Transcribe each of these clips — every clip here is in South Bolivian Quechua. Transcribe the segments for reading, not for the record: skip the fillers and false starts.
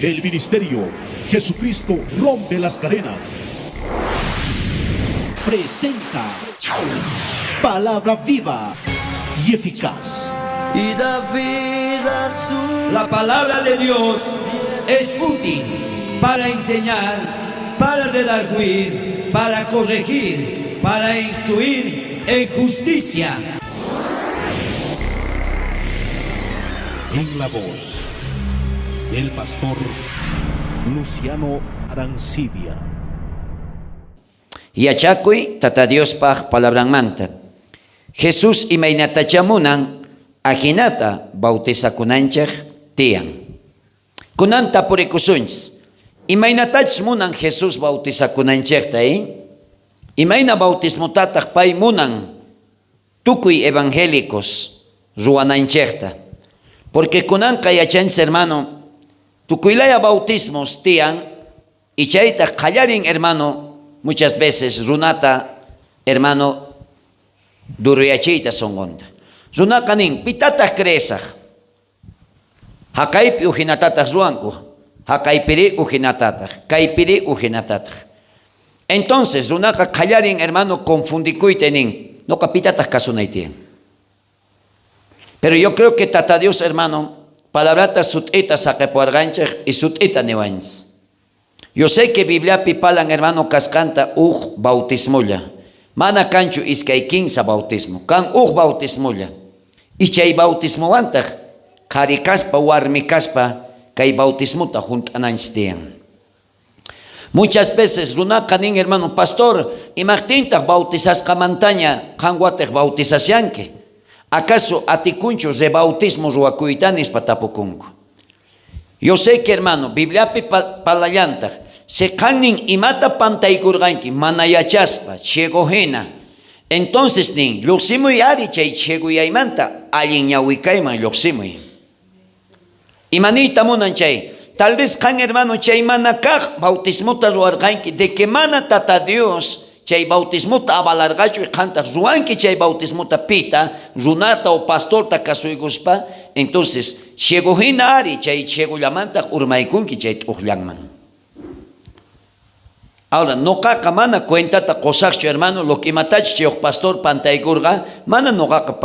El ministerio Jesucristo rompe las cadenas presenta Palabra viva y eficaz. Y da vida a su La palabra de Dios es útil para enseñar, para redarguir, para corregir, para instruir en justicia. En la voz del pastor Luciano Arancibia. Yachakuy Tata Diospaj palabranmanta. Jesús imaynatachá munan, ajinata bautizakunanchej tiyan. Kunan tapurikusunchis, Imaynatachus munan Jesús bautizakunanchejta, eh? Imayna bautismotataj pay munan tukuy evangélicos ruwananchejta? Porque kunanqa yachanchis, hermano, tukuylaya bautismos tiyan y chaytaj qallarin, hermano, muchas veces runata, hermano, duruyachiyta sonqonta. Runaqa nin, pitataj creesaj? Jaqaypi ujinatataj ruwanku, jaqaypirí ujinatataj, kaypirí ujinatataj. Entonces runaqa qallarin, hermano, confundikuyta nin, noqa pitataj kasunay tiyan. Pero yo creo que Tata Dios, hermano, palabrata sut'ita saqepuwarqanchej y sut'ita niwanchis. Yo sé que Bibliapi palan, hermano, kasqanta uj bautismolla. Mana kanchu iskay kinsa bautismo. Kan uj bautismolla. Y chay bautismowantaj qhari kaspa, warmi kaspa, kay bautismota junt'ananchis tiyan. Muchas veces runaqa nin, hermano, pastor, imajtintaj bautizasqamantaña qan watej bautizashanki? Acaso atikunchu rebautismo ruwakuyta nispa tapukunku. Yo sé que, hermano, Bibliapi parlallantaj, si qannin imata pantaykurqanki mana yachaspa, ciego hina, entonces nin, llojsimuy ari chay ciegoyaymanta, allin ñawikayman llojsimuy. Imaniyta munan chay? Tal vez qan, hermano, chay mana kaj bautismota ruwarqanki, de que mana Tata Dios chay bautismota avalarqachu y qantaj ruwanki chay bautismota pita, runata o pastorta kasuykuspa, entonces ciego hina ari chay ciegollamantaj urmaykunki chay t'ujllanman. Ahora, noqaqa mana cuentata qosajchu, hermano, lo que imatachus chay uj pastor pantaykurqa, mana noqaqa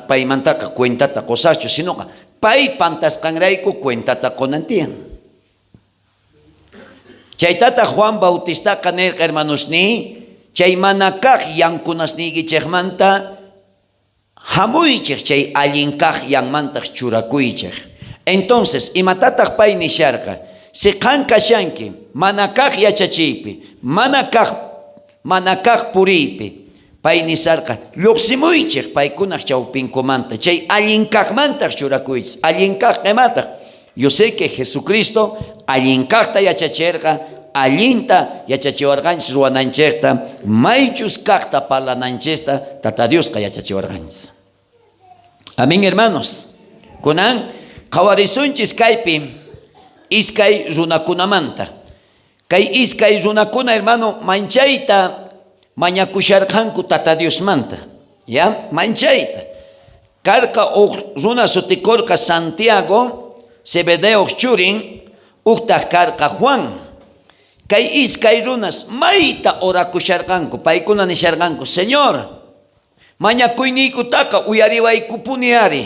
paymantaqa cuentata qosajchu, sinoqa pay pantasqanrayku cuentata qonan tiyan. Chaytataj Juan Bautistaqa nerqa, hermanosniy, chay mana kaj yankunasniykichejmanta jamuychej, chay allin kaj yanmantaj churakuychej. Entonces, imatataj pay nisharqa? Si qan kashanki mana kaj yachachiypi, mana kaj puriypi, pay nisharqa, llojsimuychej paykunaj chawpinkumanta, chay allin kajmantaj churakuychej. Allin kaj imataj? Yo sé que Jesucristo allin kajta yachacherqa, allinta yachachiwarqanchis ruwananchejta, maychus kajta parlananchista Tata Diosqa yachachiwarqanchis. Amén, hermanos. Kunan qhawarisunchis kaypi iskay runakunamanta. Kay iskay runakuna, hermano, manchayta mañakusharqanku Tata Diosmanta. Ya, manchayta. Karqa uj runa sutikorqa Santiago, Zebedeoj churin, ujtaj karqa Juan. Kay iskay runas mayta orakusharqanku, paykuna nisharqanku, Señor, mañakuyniykutaqa uyariwaykupuni ari.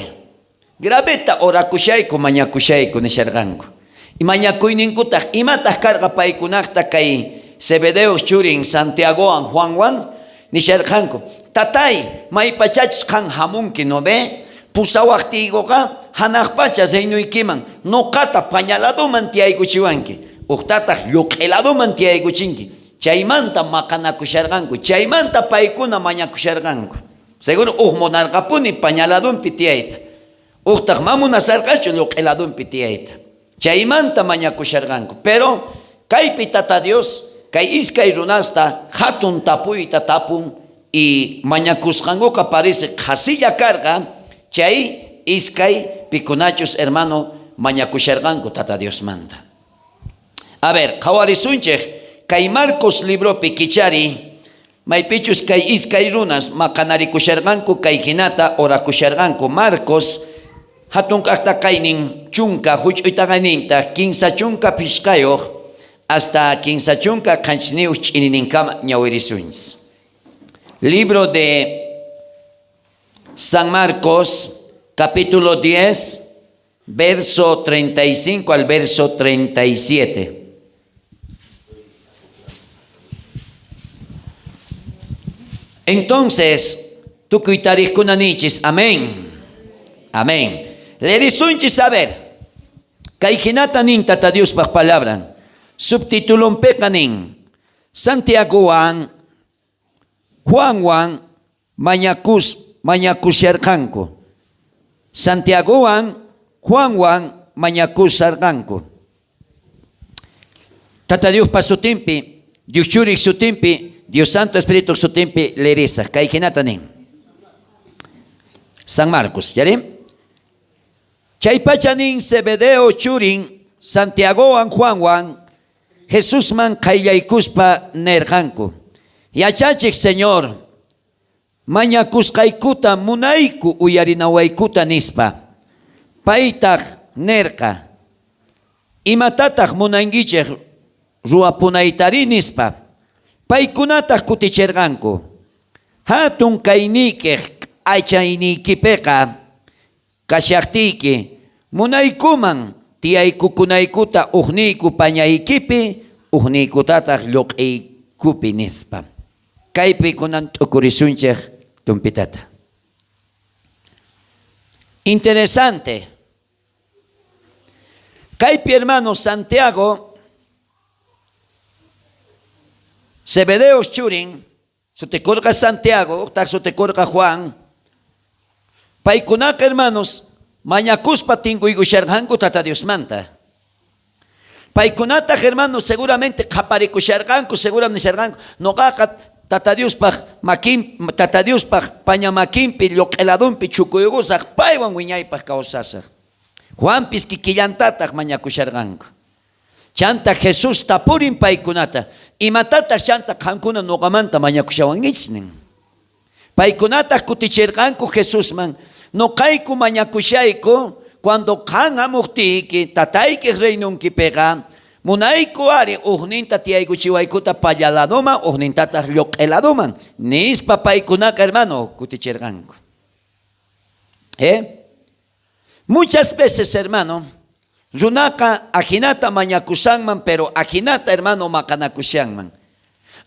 Graveta orakushayku, mañakushayku nisharqanku. Y mañakuyninkutaj imataj karqa paykunajta kay Zebedeoj churin Santiagowan Juanwan nisharqanku, Tatay, maypachachus qan jamunki, no ve? Pusawajtiykoqa janaj pacha reinoykiman noqata pañaladoman tiyaykuchiwanki, ujtataj lluq'iladoman tiyaykuchinki. Chaymanta maqanakusharqanku, chaymanta paykuna mañakusharqanku. Seguro uj munarqapuni pañaladonpi tiyayta, ujtaj ma munasarqachu lluq'iladonpi tiyayta. Chaymanta mañakusharqanku. Pero kaypi Tata Dios kay iskay runasta jatun tapuyta tapun y mañakusqankuqa parece qhasilla karqa chay iskay pikunachus, hermano, mañakusharqanku Tata Diosmanta. A ver, qhawarisunchej kay Marcos libropi kichari, maypichus kay iskay runas maqanarikusharqanku kay jinata orakusharqanku. Marcos Hatun kaq taqaynin 10, huch'uy taqaynintaj 35 hasta 37 ch'inininkama ñawirisunchis. Libro de San Marcos, capítulo 10, verso 35 al verso 37. Entonces, tukuy tariqkuna niychis, amén. Amén. Leerisunchis a ver. Kay hinata nin Tata Diospaj palabran. Subtitulonpeqa nin, Santiagowan Juanwan mañakus mañakusharqanku. Santiagowan Juanwan mañakusharqanku. Tata Diospa sutinpi, Dios Churik sutinpi, Dios Santo Espíritu sutinpi leerisaj. Kay hinata nin. San Marcos, ¿yari? Chaypacha nin Zebedeo churin Santiagowan Juanwan Jesusman qayllaykuspa nerqanku: Yachachej Señor, mañakusqaykuta munayku uyarinawaykuta nispa. Paytaj nerqa: Imatataj munankichej ruwapunaytari nispa. Paykunataj kuticherqanku: Hatun kayniykej k'achayniykipeqa kashajtiyki, munaykuman tiyaykukunaykuta ujniyku pañaykipi, ujniykutataj lloq'iykupi nispa. Kaypi kunan t'ukurisunchej tumpitata. Interesante. Kaypi hermano Santiago, Zebedeo churin, sutikurqa Santiago, ujtaj sutikurqa Juan. Paykunaqa hermanos, mañakuspa tinkuykusharqanku Tata Diosmanta. Paykunataj hermanos seguramente qhaparikusharqanku, seguramente nisharqanku, noqaqa Tata Diospaj makin, Tata Diospaj paña makinpi lloq'eladunpi chukuykusaj, paywan wiñaypaj kawsasaj. Juanpis kikillantataj mañakusharqanku. Chanta Jesús tapurin paykunata, imatataj chanta qankuna noqamanta mañakushawankichis nin. Paykunataj kuticherqanku Jesusman, noqayku mañakushayku, cuando qan hamuqtiyki, tataykej reinunkipiqa, munayku ari ujninta tiyaykuchiwaykuta pallaladuman, ujnintataj lloq'eladuman, nispa paykunaqa hermano kuticherqanku. ¿Eh? Muchas veces, hermano, runaqa ajinata mañakushanman, pero ajinata, hermano, maqanakushanman.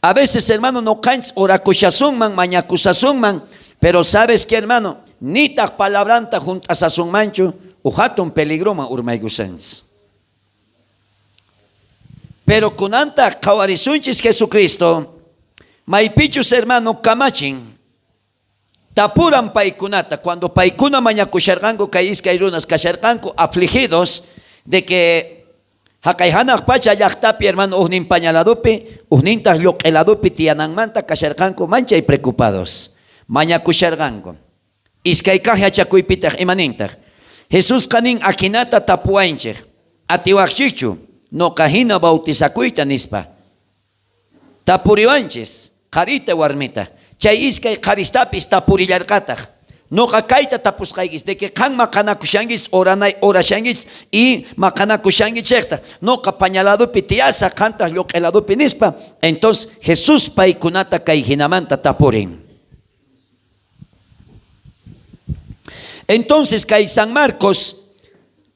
A veces, hermano, noqanchis orakushasunman, mañakusasunman, pero ¿sabes qué, hermano? Nitaq palabranta junt'asasunmanchu, uj hatun peligroman urmaykusanchis. Pero kunanta qhawarisunchis Jesucristo, maypichus, hermano, kamachin, tapuran paykunata, cuando paykuna mañakusharqanku, kay iskay runas kasharqanku, afligidos de que haqay hanaq pacha llaqtapi, hermano, ujnin pañaladupi, ujnintaq lloq'eladupi tiyananmanta kasharqanku, manchay preocupados, mañakusharqanku. Iskay kaq yachakuypitaq imanintaq? Jesusqa nin ajinata tapuwanchej, atiwaqchikchu noqa hina bautizakuyta nispa. Tapuriwanchis, qharita warmita. Chay iskay qharistapis tapurillarqataj. Noqa kayta tapusqaykis, de que qan maqanakushankis, oranay orashankis y maqanakushankichejta. Noqa pañaladupi tiyasaj, qantaj lloq'eladupi nispa. Entonces Jesús paykunata kay hinamanta tapurin. Entonces kay San Marcos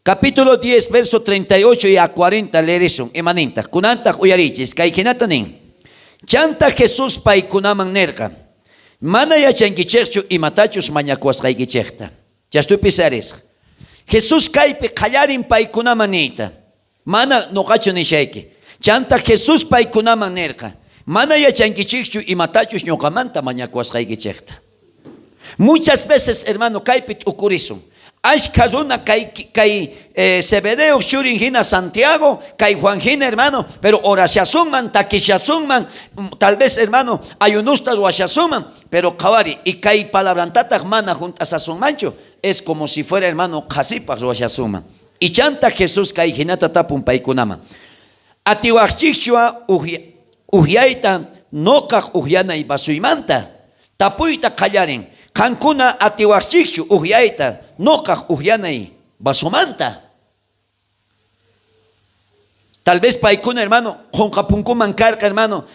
capítulo 10 verso 38 y a 40 leerisun imanintaq kunantaq uyarichis kay hinata nin. Chanta Jesús paykunaman nerqa: Mana yachankichejchu imatachus mañakuwasqaykichejta. Chastupi arisqa. Jesús kaypi qallarin paykunaman niyta. Mana noqachu nishayki. Chanta Jesús paykunaman nerqa: Mana yachankichejchu imatachus ñuqamanta mañakuwasqaykichejta. Muchas veces, hermano, kaypi t'ukurisun. Ashkha runa kay Zebedeo churin hina Santiago, kay Juan hina, hermano, pero orashasunman, takishasunman, tal vez, hermano, ayunusta ruwashasunman, pero qhawari, y kay palabrantataq mana junt'asasunmanchu, es como si fuera, hermano, qhasipaq ruwashasunman. Y chanta Jesús kay hinata tapun paykunaman. Atiwaqchikchua uhyayta noqaq uhyanay vasuymanta. Tapuyta qallarin. Qankuna atiwaqchikchu uhyayta noqaq uhyanay Vasomanta. Tal vez paykuna, hermano, qonqapunkuman karqa, hermano,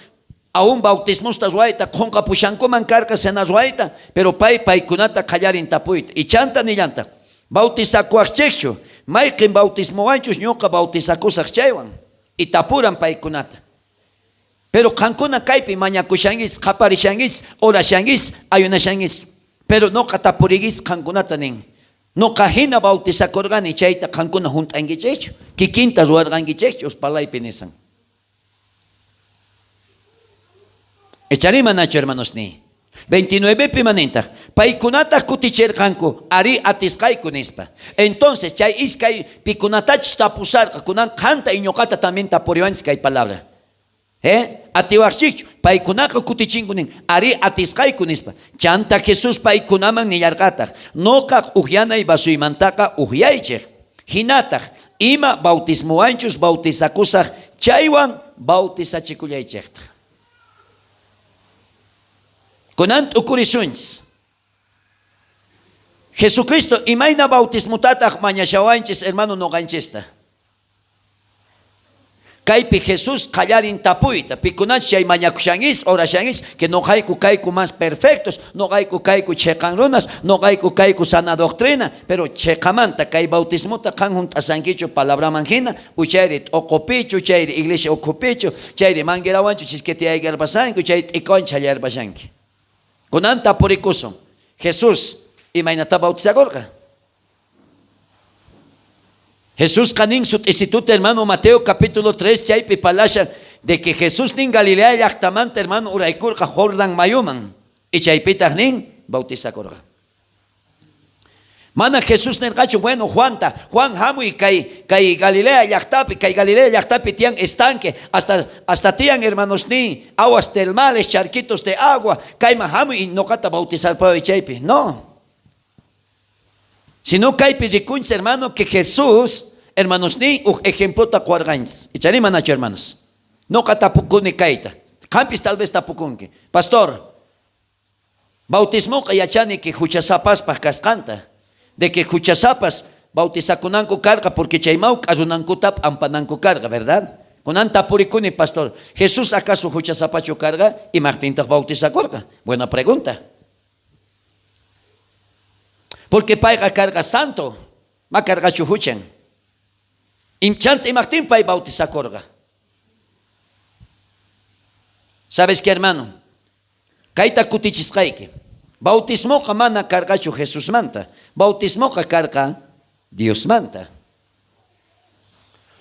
aún bautismosta ruwayta, qonqapushankuman karqa cena ruwayta, pero pay paykunata qallarin tapuyta. Y chanta nillanta, bautizakuwajchejchu, mayqen bautismowanchus ñoqa bautizakusaj chaywan. Y tapuran paykunata. Pero qankuna kaypi mañakushanguis, qaparishanguis, orashanguis, ayunashanguis. Pero noqa tapuriguis qankunata nin. Noqa jina bautizakorqani chayta qankuna junt'ankichejchu, kikinta ruwarqankichejchu uspalaypi nisan. Icharí manachu, hermanos ni. 29pi manintaj, paykunataj kuticherqanku, arí atisqayku nispa. Entonces, chay iskay pikunatachus tapusarqa, kunan qanta y ñoqata también tapuriwanchis kay palabra. ¿Eh? Atiwajchikchu, paykunaqa kutichinku nin, arí atisqayku nispa. Chanta Jesús paykunaman nillarqataj, noqaj ujyanay vasuymantaqa ujyaychej. Jinataj, ima bautismowanchus bautizakusaj, chaywan bautizachikullaychejtaj. Kunan t'ukurisunchis. Jesucristo imayna bautismotataj mañashawanchis, hermano, noqanchista. Kaypi Jesús qallarin tapuyta, pikunachus chay mañakushanguis, orashanguis, que noqayku kayku más perfectos, noqayku kayku cheqan runas, noqayku kayku sana doctrina, pero cheqamanta kay bautismota qan junt'asankichu palabraman jina, uchayri t'oqopichu, chayri iglesia ukhupichu, chayri manguerawanchu chisquetiyaykarpasanki, chay t'ikawan chhallarpashanki. Kunan tapurikusun, Jesús imaynata bautizakorqa? Jesusqa nin sut'isituta, hermano, Mateo capítulo 3 chaypi palashan de que Jesús nin Galilea llajtamanta, hermano, uraykurqa Jordan mayuman y chaypitaq nin bautizakurqa. Mana Jesús nerqachu, bueno, Juanta, Juan hamuy kay kay Galilea llajtapi, kay Galilea llajtapi tiyan estanque, hasta tiyan, hermanos nin, aguas termales, charquitos de agua, kayman hamuy y noqata bautizarpaway chaypi. No. Sino kaypi rikunchis, hermano, que Jesús, hermanos nin, uj ejemplota qowarqanchis. Icharí manachu, hermanos? Noqa tapukuni kayta. Qampis tal vez tapukunki. Pastor, bautismoqa yachani que huchasapaspaj kasqanta. De que huchasapas bautizakunanku karqa porque chay mawk'a runankuta p'ampananku karqa, verdad? Kunan tapurikuni, pastor, Jesús acaso huchasapachu karqa? Imajtintaq bautizakurqa? Buena pregunta. Porque payqa karqa santo, ma karqachu huchan. Chanta imajtin pay bautizakurqa? ¿Sabes qué, hermano? Kayta kutichisqayki. Bautismoqa mana karqachu Jesusmanta. Bautismoqa karqa Diosmanta.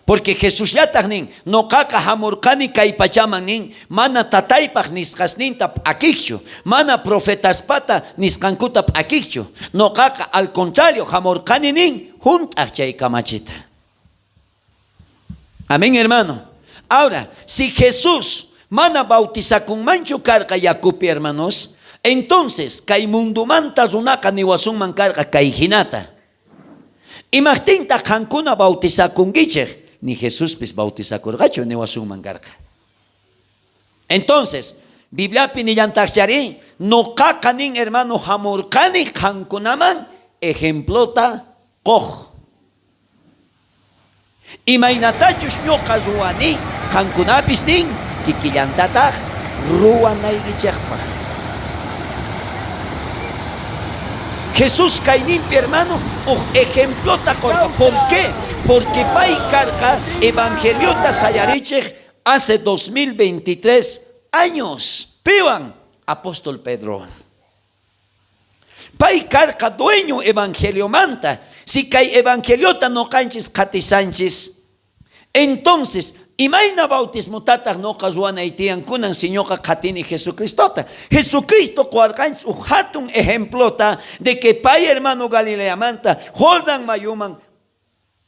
Porque Jesusllataj nin, noqaqa hamurqani kay pachaman nin, mana tataypaj nisqasninta p'akijchu, mana profetaspata nisqankuta p'akijchu. Noqaqa al contrario hamurqani nin, junt'aj chay kamachita. Amén, hermano. Ahora, si Jesús mana bautizakunmanchu karqa yakupi, hermanos, entonces kay mundumanta runaqa niwasunman karqa kay hinata. Imajtintaq qankuna bautizakunkichej? Ni Jesuspis bautizakurqachu niwasunman karqa. Entonces, Bibliapi nillantaqchari, noqaqa nin, hermano, hamurqani qankunaman ejemplota qoq. Imaynatachus ñoqa ruwani, qankunapis nin kikillantataq ruwanaykichejpaj. Jesús kayninpi, hermano, uj ejemplota qorqa. ¿Por qué? Porque pay karqa evangeliota sayarichej hace 2023 años. Piwan? Apóstol Pedrowan. Pay karqa dueño evangeliomanta. Si kay evangeliota noqanchis qatisanchis, entonces, imayna bautismotataq noqa ruwanay tiyan kunan si ñoqa qhatini Jesucristota? Jesucristo qowarqanchis uj hatun ejemplota de que pay, hermano, Galileamanta Jordan mayuman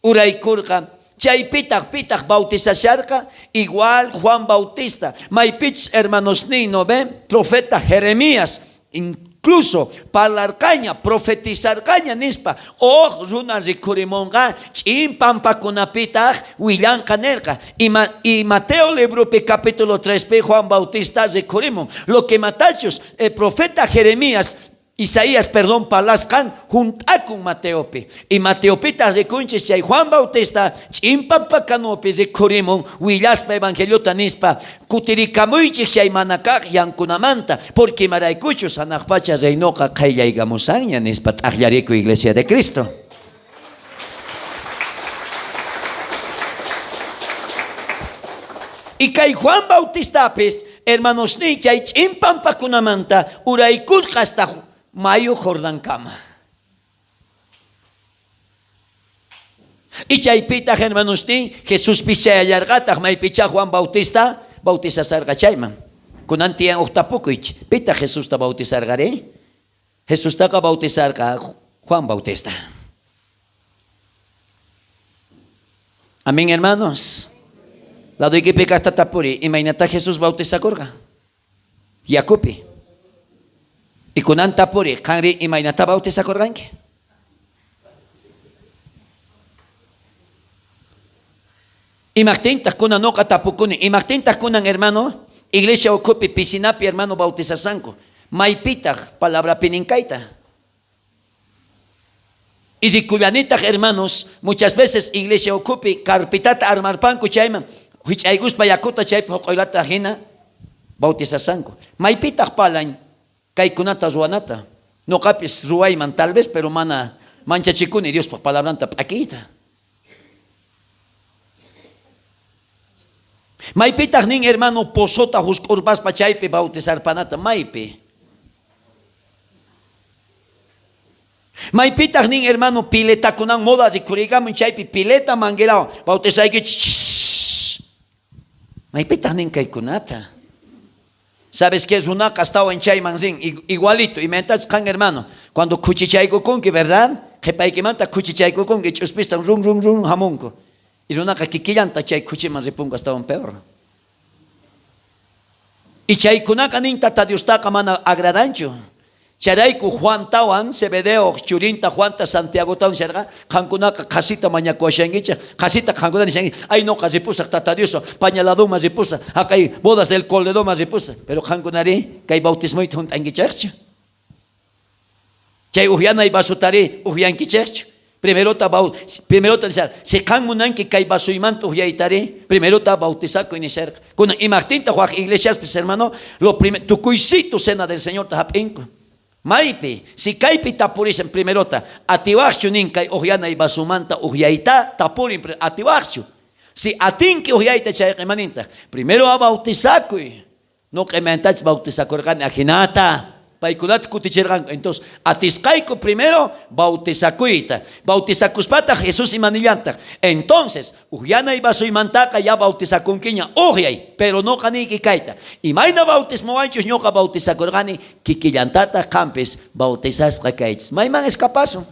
uraykurqa. Chaypitaq pitaq bautizasharqa? Igual Juan Bautista. Maypichus, hermanos nin, no ven? Profeta Jeremías incluso parlarqaña, profetizarqaña nispa, uj runa rikhurimonqa ch'in pampakunapitaq willanqa nerqa. Y Mateo libropi capítulo 3 pi Juan Bautista rikhurimun. Lo que matachus el profeta Jeremías Isaías, perdón, parlasqan junt'akun Mateopi. Y Mateopitaj rikunchis chay Juan Bautista ch'in pampakanupi rikhurimun willaspa evangeliota nispa, kutirikamuychis chay manakaj yankunamanta, porque imaraykuchus hanaj pacha reinoqa qayllaykamusanña nispa. T'ajllariku, Iglesia de Cristo. Y kay Juan Bautistapis, hermanosniy, chay ch'in pampakunamanta uraykurqa hasta mayu Jordankama. Y chaypitaj, hermanosniy, Jesuspis chayallarqataj maypichá Juan Bautista bautizasarqa chayman. Kunan tiyan uj tapukuy, pitaq Jesusta bautizarqari? Jesustaqa bautizarqa Juan Bautista. Amén, hermanos. Ladoykipi kajta tapuri, imaynatá Jesús bautizakorqa? Yakupi. Y kunan tapuri, qanri imaynatá bautizakorqanki? Imajtintaj kunan noqa tapukuni, imajtintaj kunan, hermano, iglesia ukhupi piscinapi, hermano, bautizasanku? Maypitaj palabrapi nin kayta? Y rikullanitaj, hermanos, muchas veces iglesia ukhupi carpetata armarpanku chayman, hich'aykuspa yakuta chaypi joq'oylata hina bautizasanku. Maypitaj palan kaykunata ruwanata? Noqapis ruwayman tal vez, pero mana manchachikuni Diospaj palabranta p'akiyta. Maypitaj nin, hermano, pozota jusk'urpaspa chaypi bautizarpanata? Maypi? Maypitaj nin, hermano, piletakunan moda rikhuriykamun chaypi pileta manguerawan bautizaykichis? Maypitaj nin kaykunata? ¿Sabes qué? Runaqa astawan chayman rin, igualito. Imaynatachus qan, hermano, cuando khuchichaykukunki, verdad? Qhipaykimanta khuchichaykukunki, ch'uspistan run run run hamunku. Y runaqa kikillanta chay khuchiman ripunku, astawan peor. Y chaykunaqa nin Tata Diostaqa mana agradanchu. Chayrayku Juantawan, Zebedeo churinta Juanta, Santiagotawan nisharqa, qankunaqa qhasita mañakuwashankichej, qhasita qankuna nishankichej, ay noqa ripusaj Tata Dioswan, paña ladoman ripusaj, jaqay bodas del Corderoman ripusaj, pero qankunarí kay bautismoyta junt'ankichejchu? Chay ujyanay vasotarí ujyankichejchu? Primerota, primerota nisharqa, si qan munanki kay vasoymanta ujyaytarí, primerota bautizakuy nisharqa. Kunan imajtintaj waj iglesiaspis, hermano, lo tukuysitu cena del Señorta jap'inku? Maypi, si kaypi tapurishan primerota, atiwajchu nin kay ujyanay vasomanta ujyayta? Tapurin, atiwajchu? Si atinki ujyayta chayqa, imanintaj? Primero a bautizakuy. Noqa imaynatachus bautizakorqani ajinata. Paykunata kuticherqanku. Entonces, atisqayku primero bautizakuyta. Bautizakuspataj Jesús imanillantaj? Entonces, ujyanay vasoymantaqa ya bautizakunkiña, ujyay. Pero noqa niyki kayta. Imayna bautismowanchus ñoqa bautizakorqani, kikillantataj qampis bautizasqa kaychis. Mayman escapasun?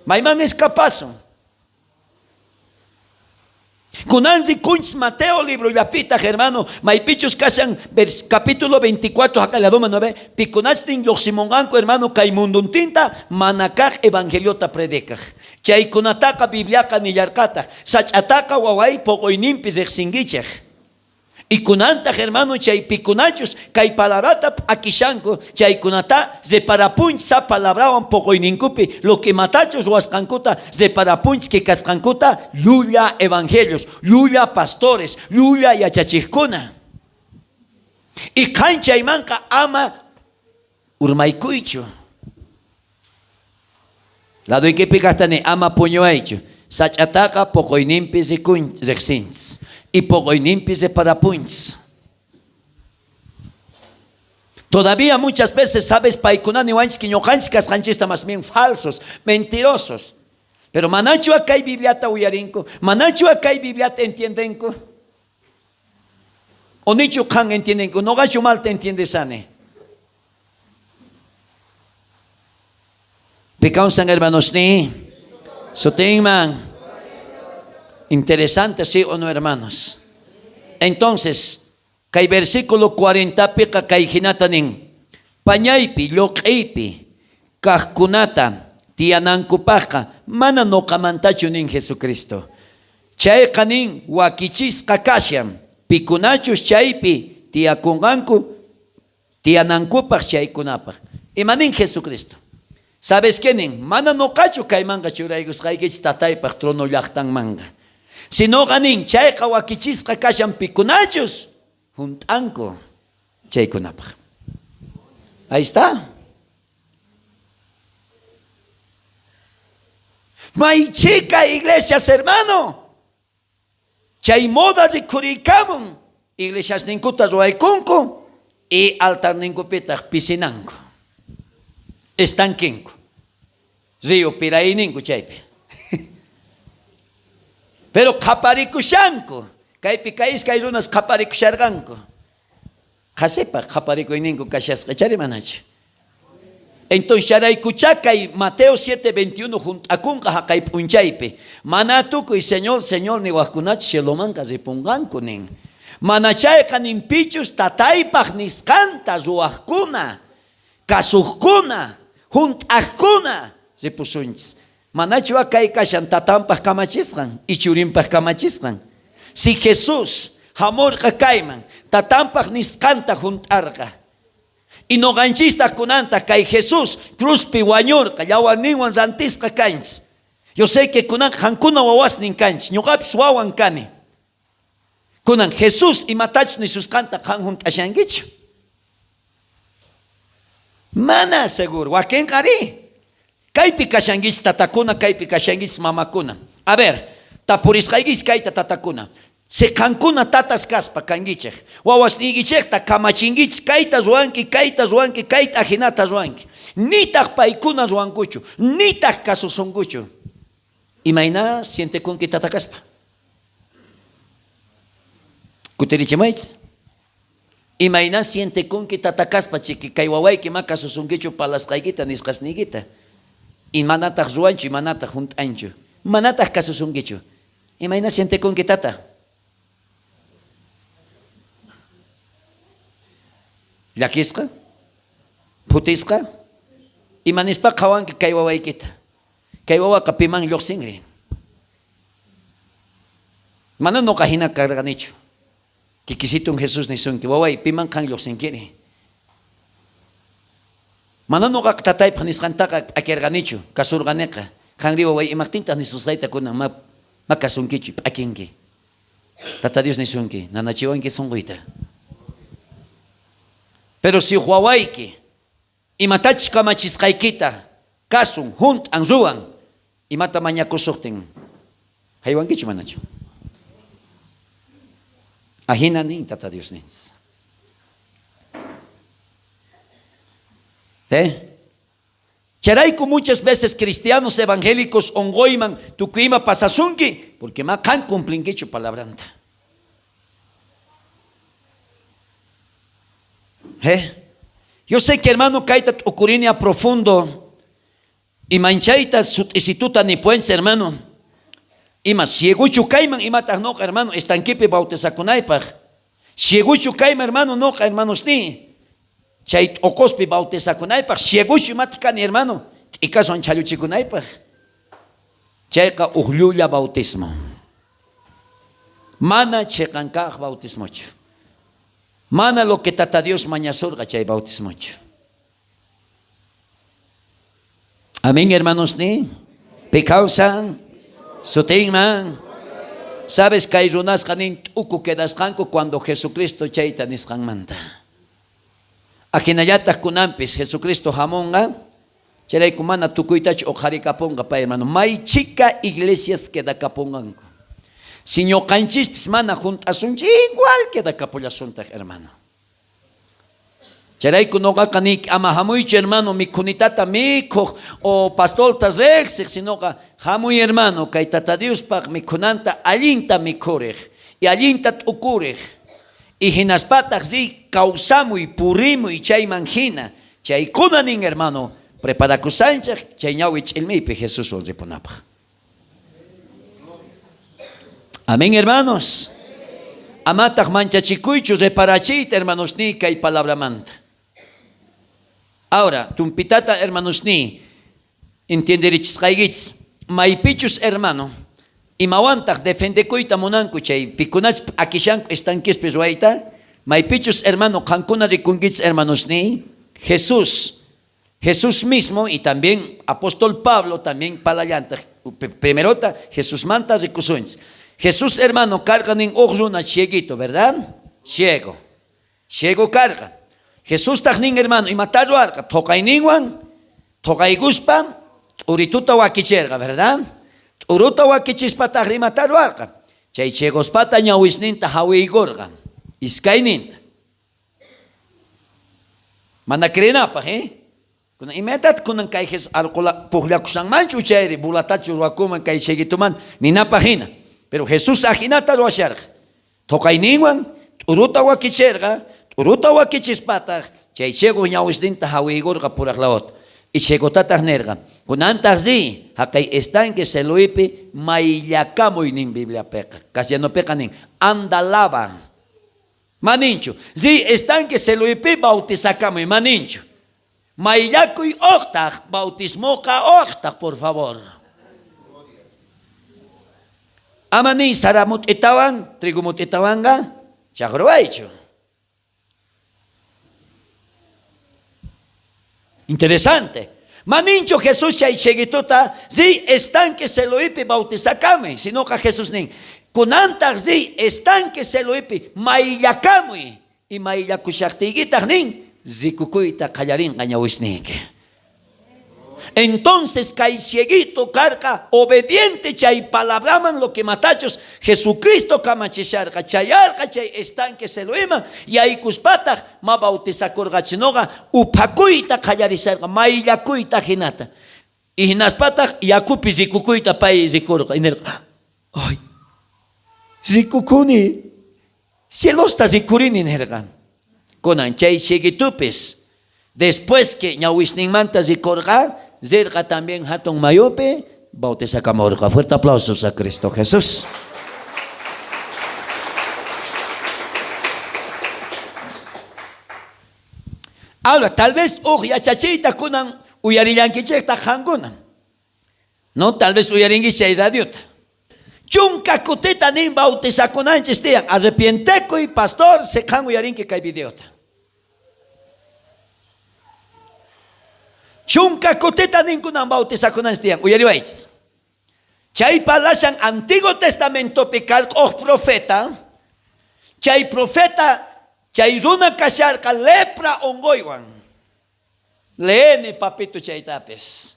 Mayman escapasun? Kunan rikunchis Mateo librollapitaj, hermano, maypichus kashan capítulo 24 jaqay ladoman, ¿no ve? Pikunachtin llojsimonqanku, hermano, kay munduntinta manakaj evangeliota predicaj. Chaykunataqa Bibliaqa nillarqataj, sach'ataqa waway poqoyninpi rejsinkichej. Y kunantaj, hermano, chay pikunachus kay palabrata p'akishanku, chaykunata reparapunchis sa palabrawan poqoyninkupi lo que imatachus ruwasqankuta reparapunchis que kasqankuta llulla evangelios, llulla pastores, llulla yachachejkuna. Y qan chaymanqa ama urmaykuychu. Ladoykipi kajta ni ama puñuwaychu. Sach'ataqa poqoyninpi rejsinchis. Y poqoyninpi reparapunchis. Todavía muchas veces, sabes, paykuna niwanchis que ñoqanchis kasqanchista más bien falsos, mentirosos. Pero manachu kay Bibliata uyarinku, manachu kay Bibliata entiendenku. O nichu qan entiendenku, noqachu malta entiendesani. Pi kawsan, hermanos, ni sutinman. Interesante, sí o no, hermanos. Entonces, kay versículo 40 piqa kay hinata nin, pañaypi, lloq'iypi kajkunata tiyanankupajqa mana noqamantachu nin Jesucristo. Chayqa nin wakichisqa kashan, pikunachus chaypi tiyakunqanku tiyanankupaj chaykunapaj. Ima nin Jesucristo? Sabes qué nin? Mana noqachu kaymanqa churaykusqaykichis tataypaj trono llajtanmanqa. Sinoqa nin, chayqa wakichisqa kashan pikunachus junt'anku chaykunapaj. Ahí está. May chhika iglesias, hermano. Chay moda rikhuriykamun, iglesiasninkuta ruwaykunku y altarninkupitaj pisinanku, estanquenku, río pirayninku chaypi. Pero qhaparikushanku, kaypi kay iskay runas qhaparikusharqanku. Qhasipaj qhaparikuyninku kashasqa, chari manachu? Entonces charaykuchá kay Mateo 7:21 junt'akunqa jaqay p'unchaypi. Mana tukuy Señor, Señor niwajkunachu cielomanqa ripunqanku nin. Mana chayqa nin pichus Tataypaj nisqanta ruwajkuna, kasojkuna, junt'ajkuna ripusunchis. Manachu kay kashan Tatanpaj kamachisqan y Churinpaj kamachisqan? Si Jesús jamorqa kayman, Tatanpaj nisqanta junt'arqa. Y noqanchistaj kunantaj kay Jesús cruzpi wañorqa, yawarninwan rantisqa kanchis. Yo sé que kunan qankuna wawasnin kanchis, ñoqapis wawan kani. Kunan Jesús imatachus nisusqanta qan junt'ashankichu? Mana seguro. Wakenqa arí. Kaypi kashankichis tatakuna, kaypi kashankichis mamakuna. A ver, tapurisqaykichis kayta tatakuna. Si qankuna tatas kaspa kankichej, wawasniykichejta kamachinkichis kayta ruwanki, kayta ruwanki, kayta ajinata ruwanki. Nitaj paykuna ruwankuchu, nitaj kasusunkuchu. Imayna sientekunki tata kaspa? Kutirichimuwaychis. Imayna sientekunki tata kaspa chiki kay wawayki ma kasusunkichu parlasqaykita nisqasniykita? Imanataj ruwanchu, imanataj junt'anchu? Manataj kasusunkichu. Imayna sientekunki tata? Llakisqa? Phutisqa? Ima nispa qhawanki kay wawaykita? Kay wawaqa piman llojsinri? Mana noqa jina karqanichu. Kikisitun Jesús nisunki, waway, piman qan llojsinkiri? Mana noqaqa tataypaj nisqantaqa p'akirqanichu, kasurqaneqa. Qanri waway, imajtintaj nisusqayta kunan ma, ma kasunkichu, p'akinki? Tata Dios nisunki, nanachiwanki sonqoyta. Pero si uj wawayki Imatachus kamachisqaykita kasun, junt'an, ruwan, imata mañakusojtin, jaywankichu manachu? Ajina nin Tata Diosninchis. ¿Eh? Chayrayku muchas veces cristianos evangélicos onqoyman tukuy ima pasasunki, porque ma qan cumplinkichu palabranta. ¿Eh? Yo sé que hermano kayta t'ukurini a profundo y manchayta sut'isituta nipuense hermano. Ima ciegochu kayman imataj noqa hermano estanquepi bautizakunaypaj. Ciegochu kayman hermano noqa hermanosniy. Chay t'oqospi bautizakunaypaj ciegochu imataj kani hermano t'ikaswan chhalluchikunaypaj. Chayqa uj llulla bautismo. Mana cheqan kaj bautismochu. Mana lo que Tata Dios mañasorqa chay bautismochu. Amén, hermanos ni. Pi kawsan sutinman. Sabes kay runasqa nin t'uku quedasqanku cuando Jesucristo chayta nisqanmanta. Ajinallataj kunanpis Jesucristo jamonqa, chayrayku mana tukuytachu oqharikaponqa pay hermano. May chhika iglesias quedakaponqanku. Si ñoqanchispis mana junt'asunchis, igual quedakapullasuntaj hermano. Chayrayku noqaqa niyki, ama jamuychu hermano mikhunitata mikhoj o pastorta rejsej, sinoqa jamuy hermano kay Tata Diospaj mikhunanta allinta mikhurej y allinta t'ukurej. Y jinaspataj riy kawsamuy, purimuy chayman jina. Chaykuna nin hermano, preparakusanchej chay ñawi ch'ilmiypi Jesuswan ripunapaj. Amén, hermanos. Amataj manchachikuychu reparachiyta, hermanosniy, kay palabramanta. Ahora, tumpitata, hermanosniy, entienderichisqaykichis, maypichus, hermano, imawantaj defendekuyta munanku chay pikunachus p'akishanku estanquespi ruwayta, maypichus, hermano, qankuna rikunkichis, hermanosniy, Jesús. Jesús mismo y también apóstol Pablo también parlallantaj. Primerota Jesusmanta rikusunchis. Jesús hermano karqa nin uj runa cieguito, ¿verdad? Ciego. Ciego karqa. Jesustaj nin hermano imatá ruwarqa? Thoqayninwan thoqaykuspa t'urituta wakicherqa, ¿verdad? T'uruta wakichispataj imatá ruwarqa? Chay ciegospata ñawisninta jawiykorqa, iskayninta. Mana creenapaj, eh? Kunan imatataq kunan kay Jesús alqola pujllakushanmanchu chayri bulatachu ruwakunman kay cieguituman ninapaj jina. Pero Jesús ajinata ruwasharqa. Thoqayninwan t'uruta wakicherqa, t'uruta wakichispataj chay ciego ñawisninta jawiykorqa puraj lawata. Y ciegotataj nerqa, kunantaj riy, jaqay estanque Siloepi mayllakamuy nin Bibliapeqa. Castellanopeqa nin, anda lava. Ma ninchu, riy estanque Siloepi bautizakamuy, ma ninchu. Mayllakuy ojtaj, bautismoqa ojtaj, por favor. Ama niy sara mut'itawan, trigo mut'itawanqa chajruwaychu. Interesante. Ma ninchu Jesús chay cieguituta, riy estanque Siloepi bautizakamuy, sinoqa Jesús nin, kunantaj riy estanque Siloepi mayllakamuy, y mayllakushajtiykitaj nin, rikukuyta qallarinqa ñawisniyki. Entonces kay cieguito karqa obediente chay palabraman lo que matachus Jesucristo kamachisharqa, chayarqa chay estanque Siloeman, yaykuspataj ma bautizakorqachinoqa uphakuyta qallarisharqa, mayllakuyta jinata. Y jinaspataj yakupi rikukuyta pay rikorqa y nerqa, ay, rikukuni, cielosta rikurini nerqa. Kunan chay cieguitupis después que ñawisninmanta rikorqa, rirqa también hatun mayupi bautizakamorqa. Fuerte aplausos a Cristo Jesús. Ahora, tal vez uj yachachiyta kunan uyarillankichejtaj qankuna. No, tal vez uyarinkichej chay radiota. Chunka kutita nin bautizakunanchis tiyan. Arrepientekuy, pastor, si qan uyarinki kay videota. Chunka kutita nin kunan bautizakunanchis tiyan. Uyariwaychis. Chay parlashan Antiguo Testamentopi karqa uj profeta. Chay profeta, chay runa kasharqa lepra onqoywan. Leeni, papito, chaytapis.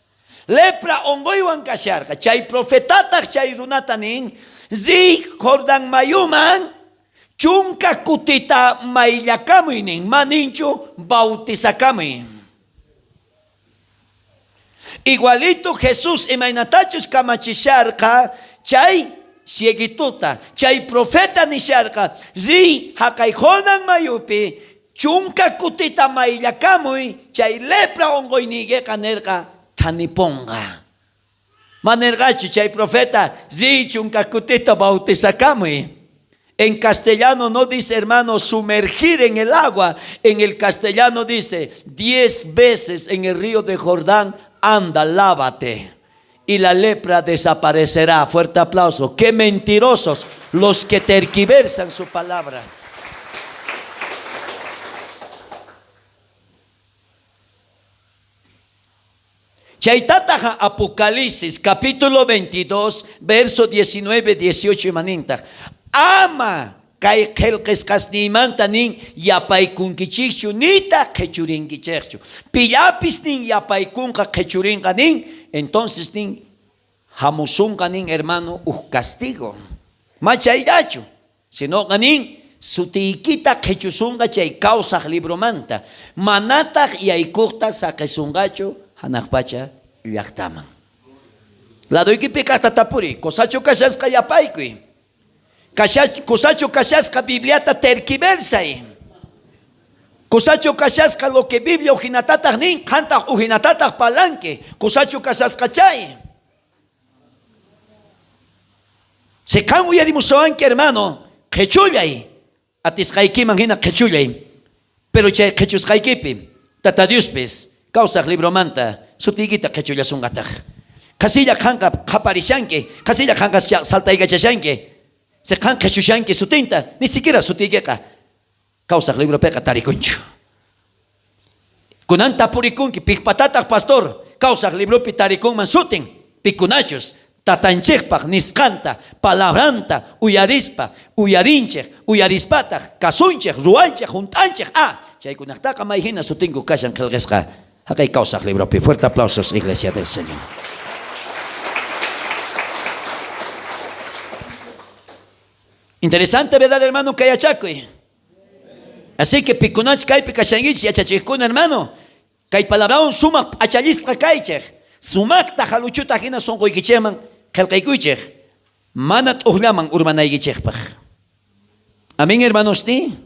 Lepra onqoywan kasharqa. Chay profetataj chay runata nin, riy Jordán mayuman, chunka kutita mayllakamuy nin, ma ninchu bautizakamuy. Igualito Jesús imaynatachus kamachisharqa chay cieguituta, chay profeta nisharqa, riy jaqay Jordán mayupi, chunka kutita mayllakamuy, chay lepra onqoyniykeqa nerqa thaniponqa. Ma nerqachu chay profeta, riy chunka kutita bautizakamuy. En castellano no dice, hermano, sumergir en el agua. En el castellano dice, 10 veces en el río de Jordán, anda, lávate. Y la lepra desaparecerá. Fuerte aplauso. Qué mentirosos los que tergiversan su palabra. Chaytataqa Apocalipsis capítulo 22, verso 19, 18 imanintaj. Ama kay qhelqesqasniymanta nin yapaykunkichejchu, nitaj qhechurinkichejchu. Pillapis nin yapaykunqa qhechurinqa nin, entonces nin jamusunqa nin hermano uj castigo. Ma chayllachu, sinoqa nin sutiykita qhechusunqa chay kawsaj libromanta, manataj yaykojta saqesunqachu janaj pacha llajtaman. Ladoykipi kajta tapuriy, kosachu kashasqa yapaykuy, kosachu kashasqa Bibliata terquiversay, kosachu kashasqa lo que Biblia ujinatataj nin, qantaj ujinatataj parlanki, kosachu kashasqa chay. Si qan uyarimusawanki, hermano, qhechullay, atisqaykiman jina qhechullay, pero chay qhechusqaykipi Tata Diospis kawsaj libromanta sutiykita qhechullasunqataj. Qhasilla qanqa qhaparishanki, qhasilla qanqa saltaykachashanki, si qan qhechushanki sutinta, ni siquiera sutiykiqa kawsaj libropeqa tarikunchu. Kunan tapurikunki, pejpatataj pastor kawsaj libropi tarikunman sutin? Pikunachus tatanchejpaj nisqanta, palabranta uyarispa, uyarinchej, uyarispataj kasunchej, ruwanchej, junt'anchej. Ah, chaykunajtaqa may jina sutinku kashan qhelqesqa jaqay kawsaj libropi. Fuerte aplausos, Iglesia del Señor. Interesante, ¿verdad, hermano? Kay yachakuy. Así que pikunachus kaypi kashankichis yachachejkuna, hermano, kay palabrawan sumaj p'achallisqa kaychej, sumajta jaluchuta jina sonqoykichejman qhelqaykuychej, mana t'ojllaman urmanaykichejpaj. Amén, hermanos, ni?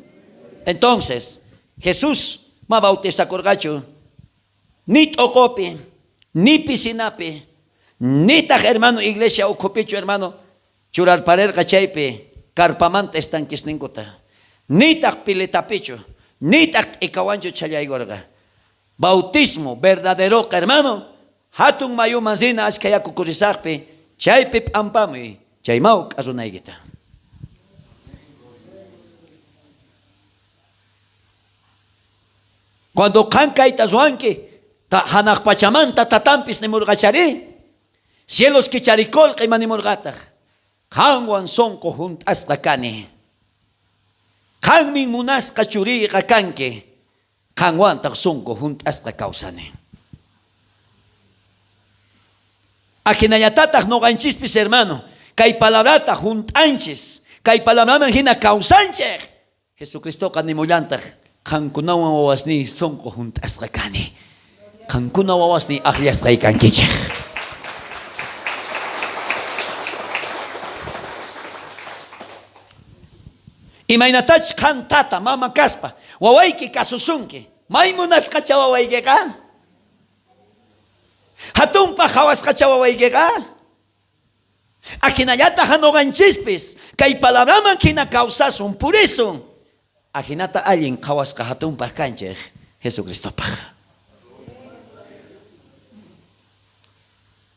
Entonces, Jesús ma bautizakorqachu ni t'oqopi, ni piscinapi, nitaj, hermano, iglesia ukhupichu, hermano, churarparerqa chaypi carpamanta estanquesninkuta, nitaj piletapichu, nitaj t'ikawanchu chhallaykorqa. Bautismo verdaderoqa, hermano, hatun mayuman rina ashkha yaku kurisajpi, chaypi p'ampamuy chay mawk'a runaykita. Cuando qan kayta ruwanki, janaj pachamanta tatampis nimorqacharí, cielos kicharikolqa ima nimorqataj, qanwan sonqo junt'asqa kani. Qanmin munasqa churiyqa kanki, qanwantaj sonqo junt'asqa kawsani. Ajinallatataj noqanchispis, hermano, kay palabrata junt'anchis, kay palabraman jina kawsanchej. Jesucristoqa nimullantaj, Qankunawan wawasniy sonqo junt'asqa kani. Qankuna wawasniy ajllasqay kankichej. Imaynatachus qan tata, mama kaspa, wawayki kasusunki, may munasqacha wawaykeqa? Jatunpaj qhawasqacha wawaykeqa? Ajinallataj noqanchispis kay palabraman jina kawsasun, purisun. Ajinata allin qhawasqa jatunpaj kanchej Jesucristopaj.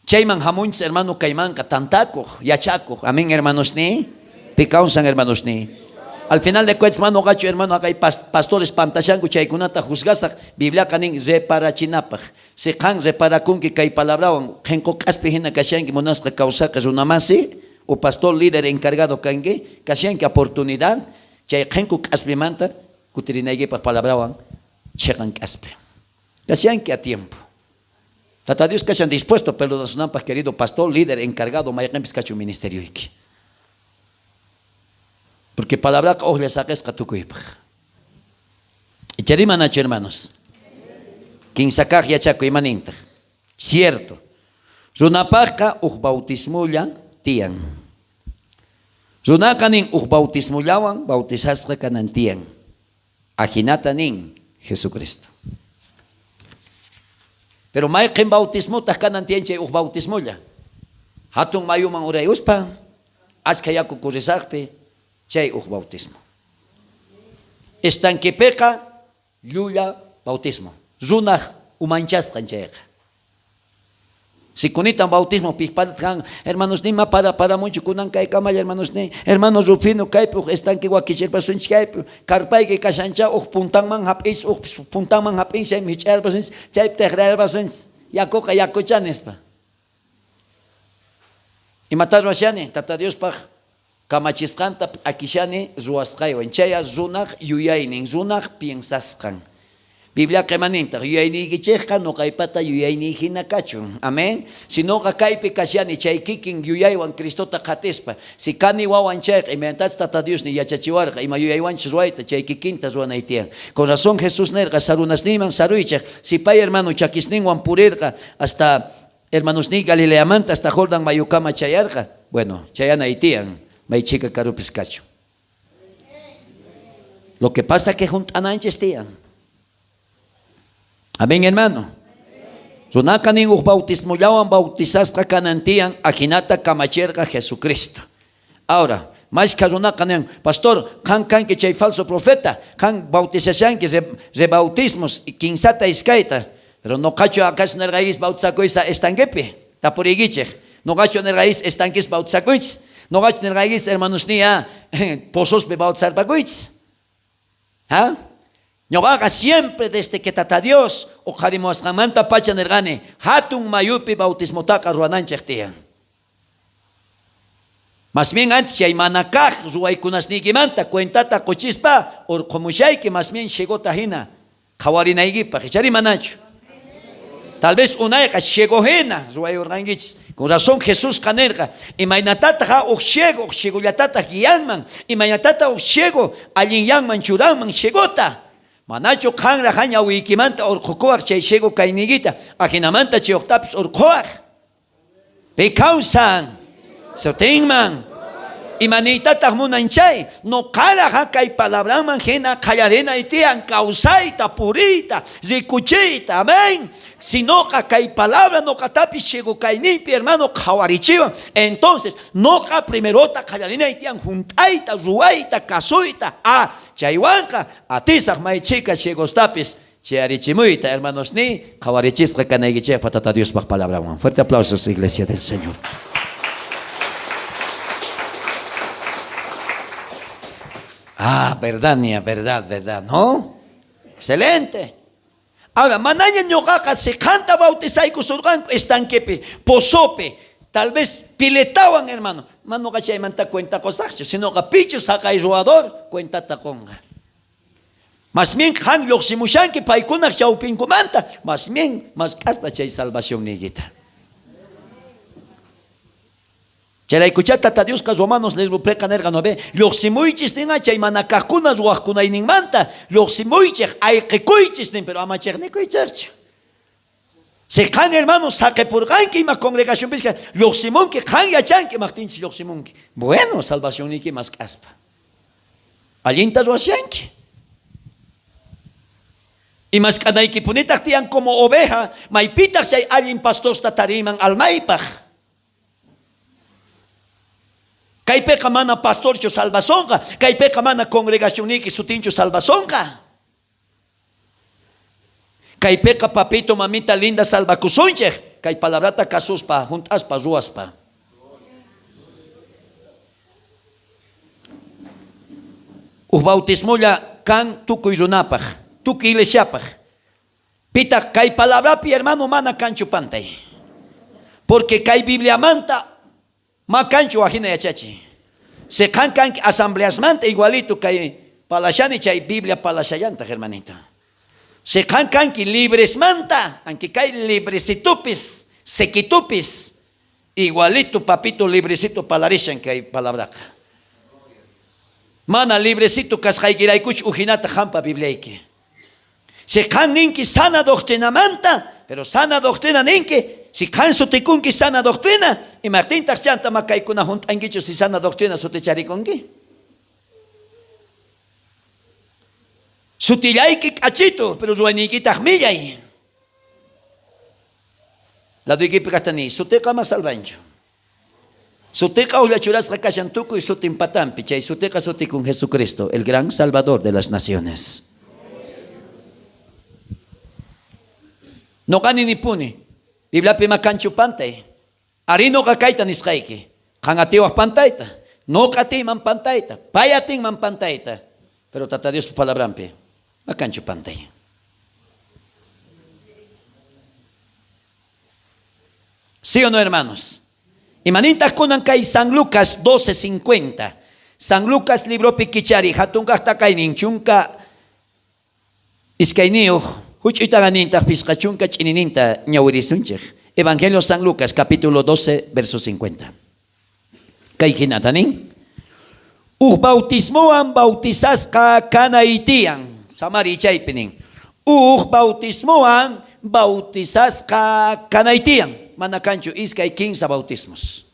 Chayman jamunchis, hermano, kaymanqa tantakoj, yachakoj. Amén, hermanosniy. Pi kawsan, hermanosniy. Al final de cuentas, mana noqachu, hermano, jaqay pastores pantashanku chaykunata juzgasaj. Bibliaqa nin reparachinapaj. Si qan reparakunki kay palabrawan qhenqo k'aspi jina kashanki munasqa kawsaqa runamasi o pastor líder encargado kanki, kashanki oportunidad chay qhenqo k'aspimanta kutirinaykipaj palabrawan cheqan k'aspi. Kashanki a tiempo. Tata Dios kashan dispuesto perdonasunanpaj querido pastor líder encargado mayqenpis kachun ministerioyki. Porque palabraqa ujlla saqesqa tukuypaj. Icharí manachu, hermanos? Kinsa kaj yachakuy ima nintaj? Cierto. Runapajqa uj bautismolla tiyan. Runaqa nin uj bautismollawan bautizasqa kanan tiyan. Ajinata nin Jesucristo. Pero mayqen bautismotaj kanan tiyan chay uj bautismolla? Hatun mayuman urayuspa, ashkha yaku corrisajpi, chay uj bautismo. Estanquepeqa llulla bautismo, runaj umanchasqan chayqa. Sikunitan bautismo pijpatat kan, hermanosniy, ma para paramunchu kunan kaykamalla, hermanosniy. Hermano Rufino kaypi uj estanque wakichirpasunchis kaypi, karpayki kashancha uj puntanman jap'is, uj puntanman jap'in chaymi jich'ayarpasunchis, chaypi tejrayarpasunchis, yakuqa yakucha nispa. Imatá ruwashani? Tata Diospaj kamachisqanta p'akishani ruwasqaywan. Chaya runaj yuyaynin, runaj piensasqan. Bibliaqa ima nintaj? Yuyayniykichejqa noqaypata yuyayniy jina kachun. Amén. Si noqa kaypi kashani chay kikin yuyaywan Cristota qhatispa, si kani wawan chayqa, imaynatachus Tata Diosniy yachachiwarqa ima yuyaywanchus ruwayta, chay kikinta ruwanay tiyan. Con razón Jesús nerqa, Sarunasniyman saruychej. Si pay hermano chakisninwan purerqa hasta Hermanosniy Galileamanta hasta Jordán mayukama chayarqa. Bueno, chayanay tiyan, may chhika karupis kachun. Lo que pasa que junt'ananchis tiyan. Amén, hermano. Runaqa nin uj bautismollawan bautizasqa kanan tiyan, ajinata kamacherqa Jesucristo. Ahora, mashkha runaqa nin, pastor, qan kanki chay falso profeta, qan bautizashanki rebautismos kinsata iskayta. Pero noqachu acaso nerqaykis bautizakuysa estanquepi? Tapuriykichej. Noqachu nerqaykis estanquespi bautizakuychis? Noqachu nerqaykis hermanosniy pozospi bautizarpakuychis? Ha? Ñoqaqa siempre desde que Tata Dios oqharimuwasqanmantapacha nerqani, hatun mayupi bautismotaqa ruwananchej tiyan. Mas bien antes chay mana kaj ruwaykunasniykimanta cuentata qochispa orqhomushayki mas bien ciegota jina qhawarinaykipaj, ichari manachu? Tal vez unayqa ciego jina ruwayorqankichis. Con razón Jesusqa nerqa, imaynatataj uj ciego uj ciegollatataj guianman, imaynatataj uj ciego allinyanman churanman ciegota? Manachu qanraj ñawiykimanta orqhokuwaj chay ciego kayniykita, ajinamanta chayojtapis orqhowaj? Pi kawsan sutinman. Imaniytataj munan chay? Noqaraj kay palabranman jina qallarinay tiyan kawsayta, puriyta, rikuchiyta. Amén. Si noqa kay palabra noqatapis ciego kayniypi, hermano, qhawarichiwan, entonces noqa primerota qallarinay tiyan junt'ayta, ruwayta, kasuyta. Ah, chaywanqa atisaj may chhika ciegostapis Chayarichimuyta, hermanosniy, qhawarichisqa kanaykichejpa Tata Diospaj palabranwan. Fuerte aplausos, Iglesia del Señor. Ah, verdad, nia, verdad, verdad, ¿no? Excelente. Ahora, manaña ñoqaqa siqanta bautizaykusurqanku estanquepi, pozopi, tal vez piletawan, hermano. Mana noqa chaymanta cuenta qosaqchu, sinoqa pichus jaqay ruwador cuentata qonqa. Mas bien qan llojsimushanki paykunaj chawpinkumanta, mas bien mask'aspa chay salvacionniykita. Chayraykuchá Tata Diosqa Romanos libropiqa nerqa, ¿no ve? Llojsimuychis ninqa chay mana kajkuna ruwajkunayninmanta, llojsimuychej, ayqekuychis nin, pero ama chejnikuychejchu. Si qan hermano saqepurqanki ima congregacionpis llojsimunki, qan yachanki imajtinchis llojsimunki. Bueno, salvacionniyki mask'aspa. Allinta ruwashanki. Imask'anaykipunitaj tiyan como oveja, maypitaj chay allin pastosta tariyman almaypaj. Kaypeqa mana pastorchu salvasonqa, kaypeqa mana congregacionniyki sutinchu salvasonqa. Kaypeqa papito, mamita linda salvakusunchej, kay palabrata kasuspa, junt'aspa, ruwaspa. Uj bautismolla kan tukuy runapaj, tukuy iglesiapaj. Pitaj kay palabrapi, hermano, mana kanchu pantay. Porque kay Bibliamanta Ma kanchu wajina yachachiy. Si qan kanki asambleasmanta igualito kay palashani chay Biblia palashallantaq, hermanito. Si qan kanki libresmanta, aunque kay librecitopis, sequitopis, igualito papito librecito palarishan kay palabraqa. Mana librecito kasqaykiraykuchu ujinata qanpa Bibliayki. Si qan ninki sana doctrinamanta, pero sana doctrina ninki, si qan sutikunki sana doctrina, imajtintaj chanta ma kaykuna junt'ankichu si sana doctrina suticharikunki? Sutillayki k'achitu, pero ruwayniykitaj millay. Ladoykipi kajta niy, suteqa ama salvanchu. Suteqa ujlla churasqa kashan tukuy sutin patanpi, chay suteqa sutikun Jesucristo, el gran Salvador de las naciones. Noqa ninipuni, Bibliapi ima kanchu pantay. Arí noqa kayta nisqayki, qan atiwaj pantayta, noqa atiyman pantayta, pay atinman pantayta, pero Tata Diospa palabranpi ma kanchu pantay. ¿Sí o no, hermanos? Imanintaj kunan kay San Lucas 12:50. San Lucas libropi kichari hatun kajta kaynin chunka iskayniyuq huch'uytaqa nintaq pisqa chunka ch'inininta ñawirisunchej. Evangelio San Lucas capítulo 12 verso 50. Kay hinata nin. Uj bautismowan bautizasqa kanay tiyan. Samariy chaypi nin. Uj bautismowan bautizasqa kanay tiyan. Mana kanchu iskay kinsa bautismos.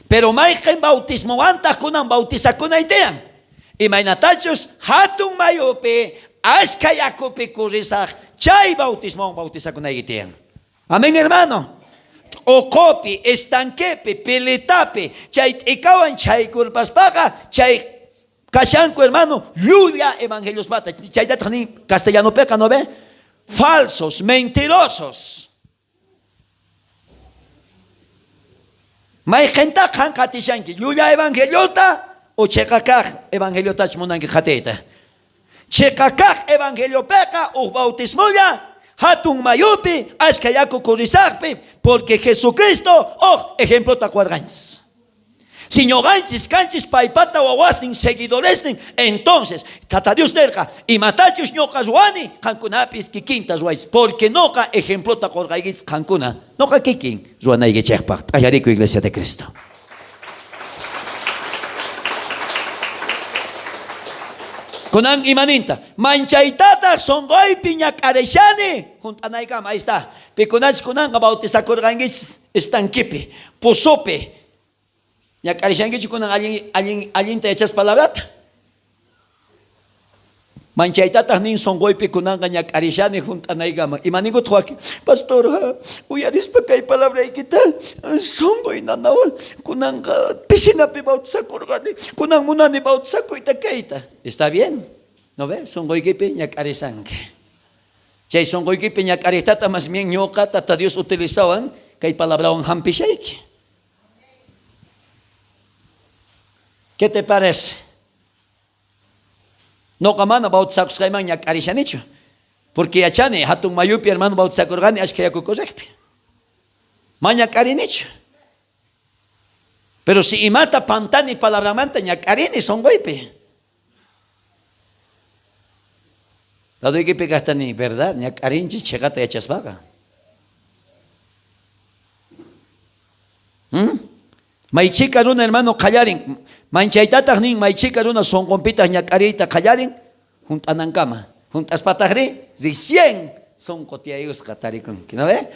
Pero mayqen bautismowantaj kunan bautizakunay tiyan? Imaynatachus hatun mayupi ashkha yakupi corrisaj chay bautismowan bautizakunayki tiyan. Amén, hermano. T'oqopi, estanquepi, piletapi, chay t'ikawan chaykurpaspaqa, chay kashanku, hermano, llulla evangeliosmanta. Chaytataj nin castellanopeqa, ¿no ve? Falsos, mentirosos. Mayqentaq qan qatishanki, llulla evangeliota o cheqa kaq evangeliotach munanki qatiyta? Cheqa kaj evangeliopeqa uj bautismolla hatun mayupi ashkha yaku corrisajpi, porque Jesucristo uj ejemplota qowarqanchis. Si ñoqanchis kanchis paypata wawasnin seguidoresnin, entonces Tata Dios nerqa, imatachus ñoqa ruwani, qankunapis kikinta ruwaychis, porque noqa ejemplota qorqaykichis qankuna noqa kikin ruwanaykichejpaj. T'allarikuy, Iglesia de Cristo. Kunan imaninta, manchaytataj sonqoypi ñak'arishani junt'anaykama. Ahí está. Pikunachus kunanqa bautizakurqankichis estanquepi, pozopi, ñak'arishankichu kunan allin, allin, allinta yachas palabrata? Manchaytataj nin sonqoypi kunanqa ñak'arishani junt'anaykama. Ima ninkutaj wakin? Pastor, uyarispa kay palabraykita sonqoy nanawan kunanqa piscinapi bautizakurqani. Kunan munani bautizakuyta kayta. Está bien, ¿no ves? Sonqoykipi ñak'arishanki. Chay sonqoykipi ñak'arejtataj más bien ñoqa Tata Dios utilizawan kay palabrawan jampishayki. ¿Qué te parece? Noqa mana bautizakusqayman ñak'arishanichu. Porque yachani, hatun mayupi hermano bautizakurqani ashkha yaku correjpi. Ma ñak'arinichu. Pero si imata pantani palabramanta ñak'arini sonqoypi. Ladoykipi kajta ni, verdad, ñak'arinchis cheqata yachaspaqa. May chhika runa hermano qallarin, manchaytataj nin may chhika runa sonqonpitaj ñak'ariyta qallarin junt'anankama. Junt'aspatajrí recién sonqo tiyayusqa tarikunki, ¿no ve?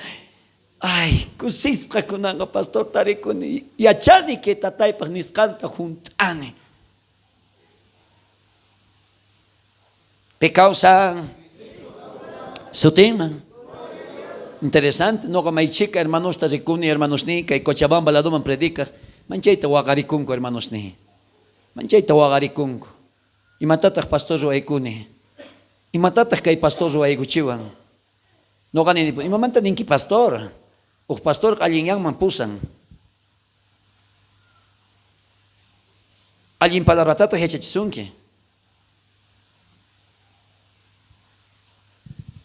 Ay, kusisqa kunanqa pastor tarikuni, yachani que tataypaj nisqanta junt'ani. Pi kawsan sutinman. Interesante, noqa may chhika hermanosta rikuni, hermanosniy, kay Cochabamba ladoman predicaj, manchayta waqarikunku hermanosniy. Manchayta waqarikunku. Imatataj pastor ruwaykuni? Imatataj kay pastor ruwaykuchiwan? Noqa nini, imamanta ninki pastor? Uj pastorqa allinyanman pusan. Allin palabratataj yachachisunki.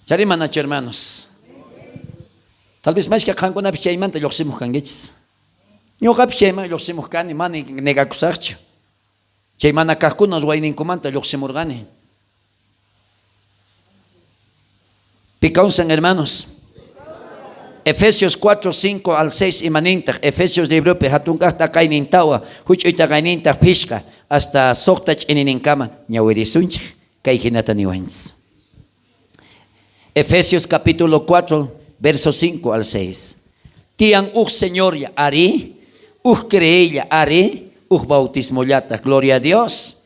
Chari manachu, hermanos? Tal vez mashka qankunapis chaymanta llojsimoj kankichis. Ñoqapis chayman llojsimoj kani, mana negakusajchu. Chay mana kajkuna ruwayninkumanta llojsimurqani. Pi kawsan, hermanos? Efesios 4, 5 al 6 imanintaj Efesios libropi hatun kaj taqaynin tawa, juch'uy taqaynintaj phishqa, hasta sojta ch'inininkama ñawirisunchej, kay jinata niwanchis. Efesios capítulo 4, verso 5 al 6. Tiyan uj Señorlla, arí, uj creeylla, arí, uj bautismollataj, gloria a Dios.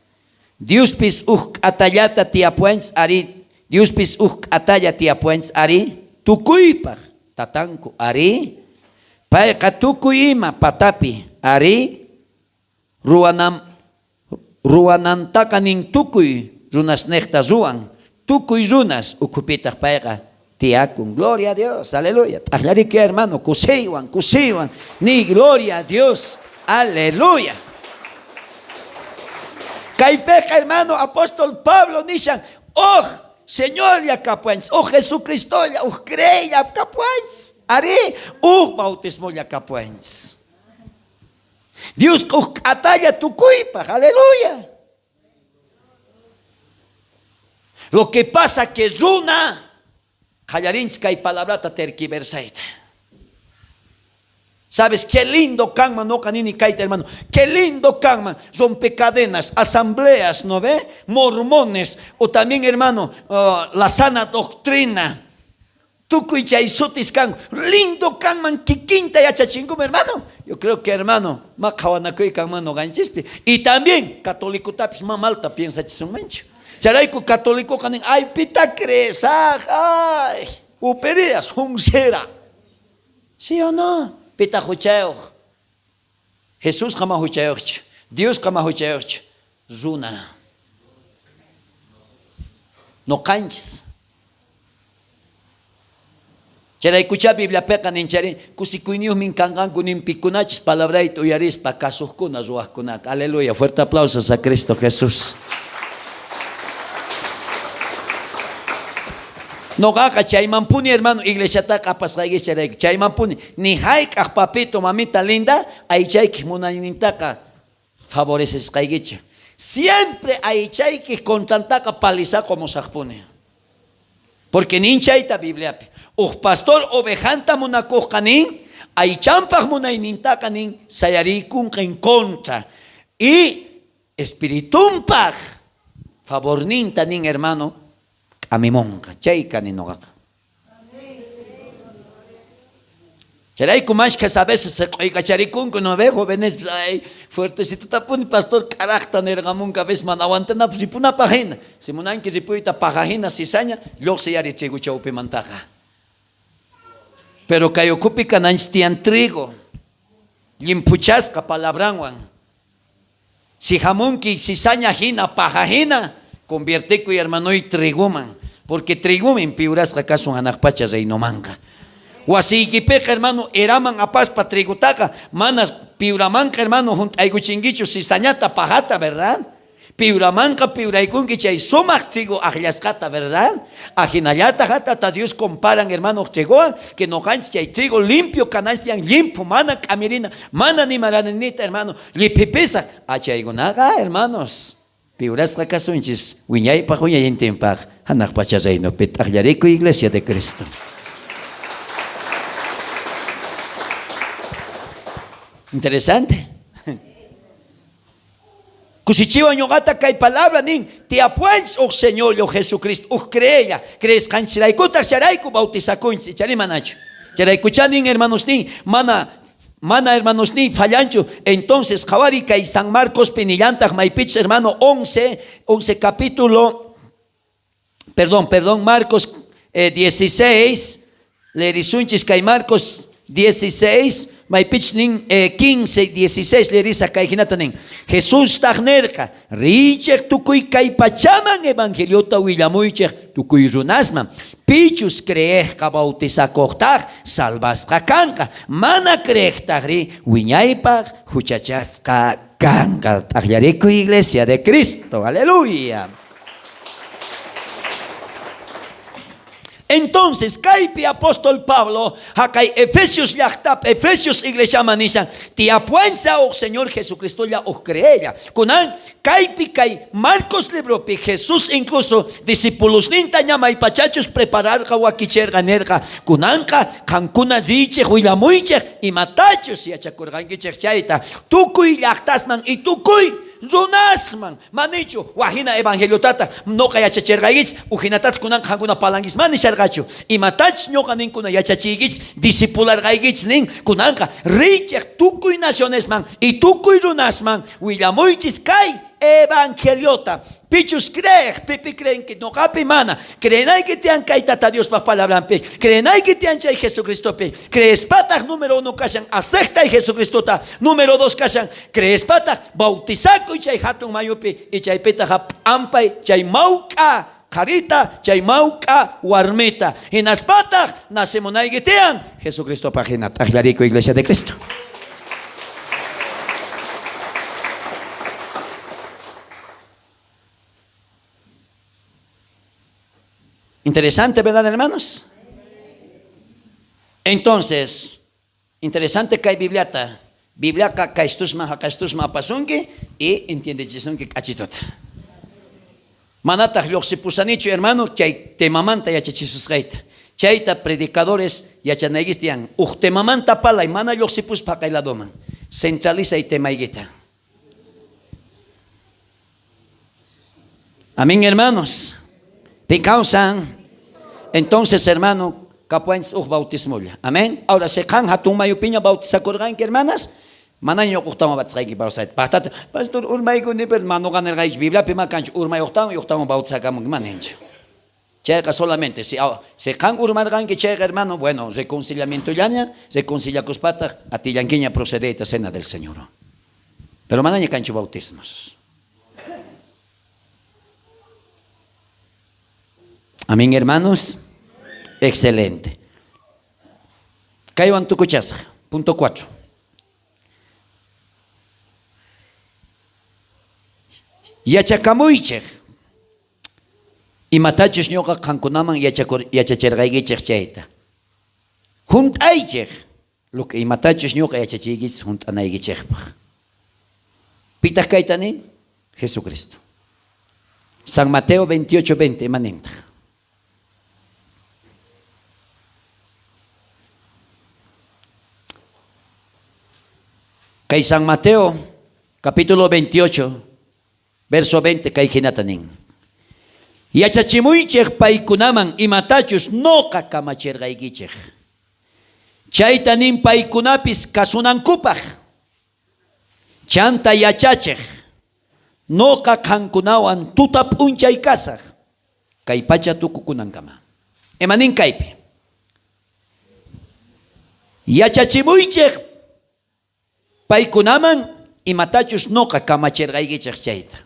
Diospis uj k'atallata tiyapuwanchis arí, Diospis uj k'atalla tiyapuwanchis arí, tukuypaj tatanku arí, payqa tukuy ima patapi arí, ruwanam, ruwanantaqa nin tukuy runasnejta ruwan, tukuy runas ukhupitaj payqa tiyakun. Gloria a Dios, aleluya. T'ajllarikuy hermano, kusiywan, kusiywan, ni gloria a Dios, aleluya. Kaypeqa hermano apóstol Pablo nishan, uj Señorlla kapuwanchis, uj Jesucristolla, uj creeylla kapuwanchis, arí, uj bautismolla kapuwanchis. Diosqa uj k'atalla tukuypaj, aleluya. Lo que pasa que runa qallarinchis kay palabrata terquiversayta. ¿Sabes qué lindo kanman? Noqa nini kayta, hermano. Qué lindo kanman rompecadenas, asambleas, ¿no ve? Mormones, o también, hermano, la sana doctrina. Tukuy chay sutis kanku. Lindo kanman kikinta yachachinkuman, hermano. Yo creo que, hermano, ma qhawanakuy kanman noqanchispi. Y también catolicotapis ma malta piensachisunmanchu. Chayrayku catolicoqa nin, ay, pita creesaj, ay, uperías, junsera. ¿Sí o no? Pitaq huchayuq? Jesusqa ma huchayuqchu. Diosqa ma huchayuqchu. Runa. Noqanchis. Chayraykuchá Bibliapeqa nin chari, kusikuyniyuqmin kanqanku nin pikunachus palabrayta uyarispa kasuqkuna ruwaqkunaqa. Aleluya. Fuerte aplausos a Cristo Jesús. Noqaqa chaymanpuni, hermano, iglesiataqa apasqaykichis chayrayku. Chaymanpuni, ni hayk'aq papito, mamita linda, aychaykej munaynintaqa favorecesqaykichu. Siempre aychaykej contrantaqa paliza qomusajpuni. Porque nin chayta Bibliapi. Uj pastor ovejanta munakojqa nin, aychanpaj munaynintaqa nin sayariykunqa en contra. Y espiritunpaj favorninta nin, hermano, k'amimonqa. Chay kani noqaqa. Chayrayku mashkhas a veces seq'oykacharikunku, ¿no ve? Jóvenes, ay, fuertecitotapuni pastor k'arajta nerqamunqa, a veces mana aguantanapaj ripunapaj jina. Si munanki ripuyta paja jina cizaña, llojsiy ari trigo chawpimantaqa. Pero kay ukhupi kananchis tiyan trigo, llimphuchasqa palabranwan. Si jamunki cizaña jina, paja jina, conviertekuy hermanoy trigoman, porque trigomin piurasqa kasun janaj pacha reinomanqa. Wasiykipeqa, hermano, eraman apaspa trigotaqa mana piuramanqa, hermano, junt'aykuchinkichu cizañata, pajata, verdad? Piuramanqa piuraykunki chay sumaj trigo ajllasqata, verdad? Ajinallataj Tata Dios comparan, hermano, trigowan, que noqanchis chay trigo limpio kananchis tiyan, llimphu, mana k'amirina, mana nimaranita, hermano, lliphipisa. Achaykunaqa, hermanos, piurasqa kasunchis wiñaypaj wiñaynintinpaj janaj pacha reinopi. T'ajllarikuy, Iglesia de Cristo. Interesante. Kusichiwan ñoqata kay palabra nin, tiyapuwanchis uj Señorlla, uj Jesucristo, uj creella, creesqanchiraykutaj chayrayku bautizakunchis, icharí manachu? Chayraykuchá nin, hermanosníy, mana mana hermanosníy fallanchu. Entonces, qhawariy kay San Marcospi nillantaj maypichus, hermano, 11, 11 capítulo, perdón, perdón, Marcos 16, leerisunchis kay Marcos 16, maypichus nin 15, 16 leerisaj kay jinata nin. Jesustaj nerqa, riychej tukuy kay pachaman evangeliota willamuychej tukuy runasman. Pichus creejqa bautizakojtaj salvasqa kanqa, mana creejtajrí wiñaypaj juchachasqa kanqa. T'ajllarikuy, Iglesia de Cristo, aleluya. Entonces, kaypi apóstol Pablo, jaqay Efesios llajtapi, Efesios iglesiaman nishan, tiyapuwansa uj Señor Jesucristolla uj creella. Kunan, kaypi kay Marcos libropi, Jesús incluso discipulosninta ña maypachachus prepararqa wakicherqa nerqa, kunanqa qankuna riychej willamuychej imatachus yachakurqankichej chayta tukuy llajtasman y tukuy runasman. Manichu, waj jina evangeliotata noqa yachacherqaykichis, uj jinatataj kunanqa qankuna parlankichis, mana nisharqachu. Imatachus ñoqa ninkuna yachachiykichis, discipularqaykichis nin, kunanqa riychej tukuy nacionesman y tukuy runasman willamuychis kay evangeliota. Pichus creej, pipi creenki, noqapi mana. Creenayki tiyan kay Tata Diospa palabranpi, creenayki tiyan chay Jesucristopi. Creespataj número 1 kashan aceptay Jesucristota, número 2 kashan creespataj bautizakuy chay jatun mayupi y chaypitaj p'ampay chay mawk'a qharita, chay mawk'a warmita. Hinaspataj nacemunayki tiyan Jesucristopaj jina. T'ajllarikuy, Iglesia de Cristo. Interesante, ¿verdad, hermanos? Entonces, interesante kay Bibliata. Bibliaqa kaystusman jaqaystusman apasunki y entiendechisunki k'achituta. Manataj llojsipusanichu, hermano, chay temamanta yachachisusqayta. Chayta predicadores yachanaykis tiyan. Uj temamanta palay, mana llojsipuspa jaqay ladoman. Centralizay temaykita. Amén, hermanos. Pi kawsan. Entonces, hermano, kapuwanchis uj bautismolla. Amén. Ahora, si qan jatun mayupiña bautizakurqanki, hermanas, manaña uqtawan bautizaqayki bautizayta. Pajtata, pastor, urmaykuni, pero manoqa nerqaychu, Bibliapi ma kanchu, urmay uqtawan y uqtawan bautizakamunki, mana ninchu. Chayqa solamente, si, si qan urmarqanki chayqa, hermano, bueno, reconciliamientollaña, reconciliakuspataq atillankiña procedeyta cena del Señor. Pero manaña kanchu bautismos. Amén, hermanos. Excelente. Kaywan tukuchasaj. Punto 4. Yachakamuychej. Imatachus ñoqa qankunaman yachacherqaykichej chayta. Junt'aychej lo que imatachus ñoqa yachachiykichis junt'anaykichejpaj. Pitaj kayta nin? Jesucristo. San Mateo 28, 20, ima nintaj? Kay San Mateo, capítulo 28, verso 20, kay jinata nin. Yachachimuychej paykunaman imatachus noqa kamacherqaykichej. Chayta nin paykunapis kasunankupaj. Chanta yachachej, noqa qankunawan tuta p'unchay kasaj, kay pacha tukukunankama. Ima nin kaypi? Yachachimuychej paykunaman imatachus noqa kamacherqaykichej chayta.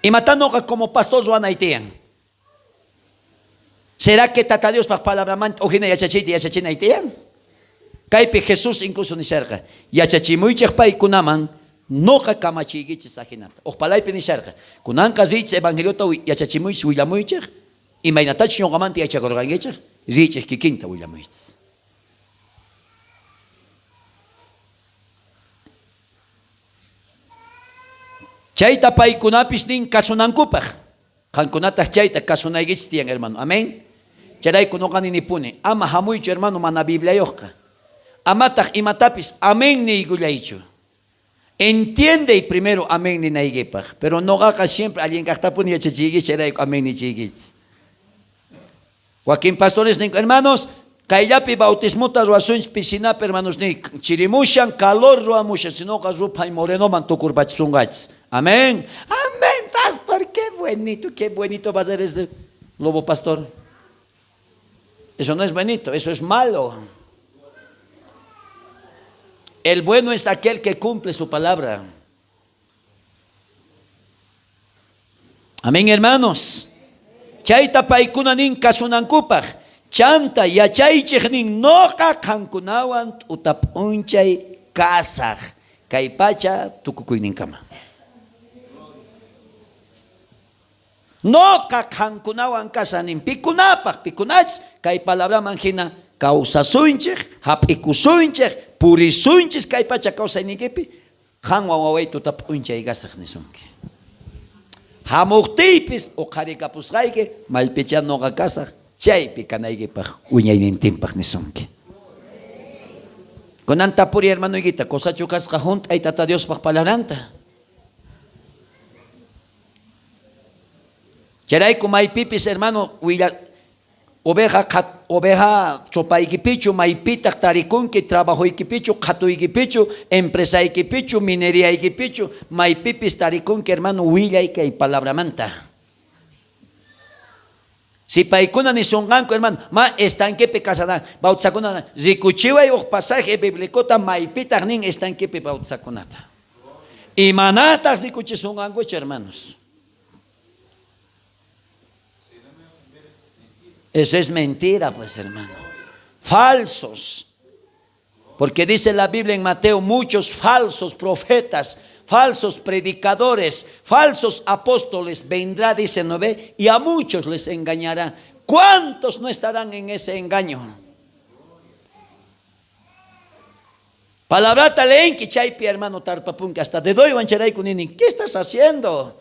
Imatá noqa como pastor ruwanay tiyan? Será que Tata Diospaj palabramanta ujina yachachiyta yachachinay tiyan? Kaypi Jesús incluso nisharqa, yachachimuychej paykunaman noqa kamachiykichis ajinata. Uj palaypi nisharqa, kunanqa riychis evangeliota yachachimuychis willamuychej, imaynatachus ñoqamanta yachakorqankichej, riychej kikinta willamuychis. Chayta paykunapis nin kasunankupaj. Qankunataj chayta kasunaykichis tiyan, hermano. Amén. Chayrayku noqa ninipuni, ama jamuychu, hermano, mana Bibliayojqa. Amataj imatapis amén niykullaychu. Entiendey primero amén ninaykipaj. Pero noqaqa siempre allin kajtapuni yachachiykichis, chayrayku amén nichiykichis. Wakin pastores ninku, hermanos, kayllapi bautismota ruwasunchis piscinapi, hermanos, ni chirimushan, calor ruwamushan, sinoqa ruphay morenoman tukurpachisonqachis. Amén. Amén, pastor, qué buenito, qué buenito va a ser ese lobo pastor. Eso no es buenito, eso es malo. El bueno es aquel que cumple su palabra. Amén, hermanos. Chayta paykuna nin kasunankupaj. Chanta yachaychej nin noqa qankunawan t'uta p'unchay kasaj kay pacha tukukuyninkama. Noqa qankunawan kasaj nin pikunapaj, pikunachis kay palabraman jina kawsasunchej, jap'ikusunchej, purisunchis kay pacha kawsayniykipi. Qanwan waway tuta p'unchay kasaj nisunki. Jamojtiypis oqharikapusqayki, maypichá noqa kasaj, chaypi kanaykipaj wiñaynintinpaj nisunki. Kunan tapuri hermanoykita, kosachu kasqa junt'ay Tata Diospaj palabranta? Chayrayku maypipis hermano willa Oveja oveja chopaykipichu, maypitaq tarikunki, trabajoykipichu, qhatuykipichu, empresaykipichu, mineriaykipichu, maypipis tarikunki, hermano, willay kay palabramanta. Si paykuna nisunqanku, hermano, ma estanquepi casada bautizakunata, rikuchiway uj pasaje biblicota maypitaq nin estanquepi bautizakunata. Imanataq rikuchisunqankuchu, hermanos? Eso es mentira, pues, hermano. Falsos. Porque dice la Biblia en Mateo, muchos falsos profetas, falsos predicadores, falsos apóstoles vendrá, dice Noé, y a muchos les engañará. ¿Cuántos no estarán en ese engaño? Palabrata leenki chaypi, hermano, tarpapunki, hasta dedoywan chayrayku nini, ¿qué estás haciendo?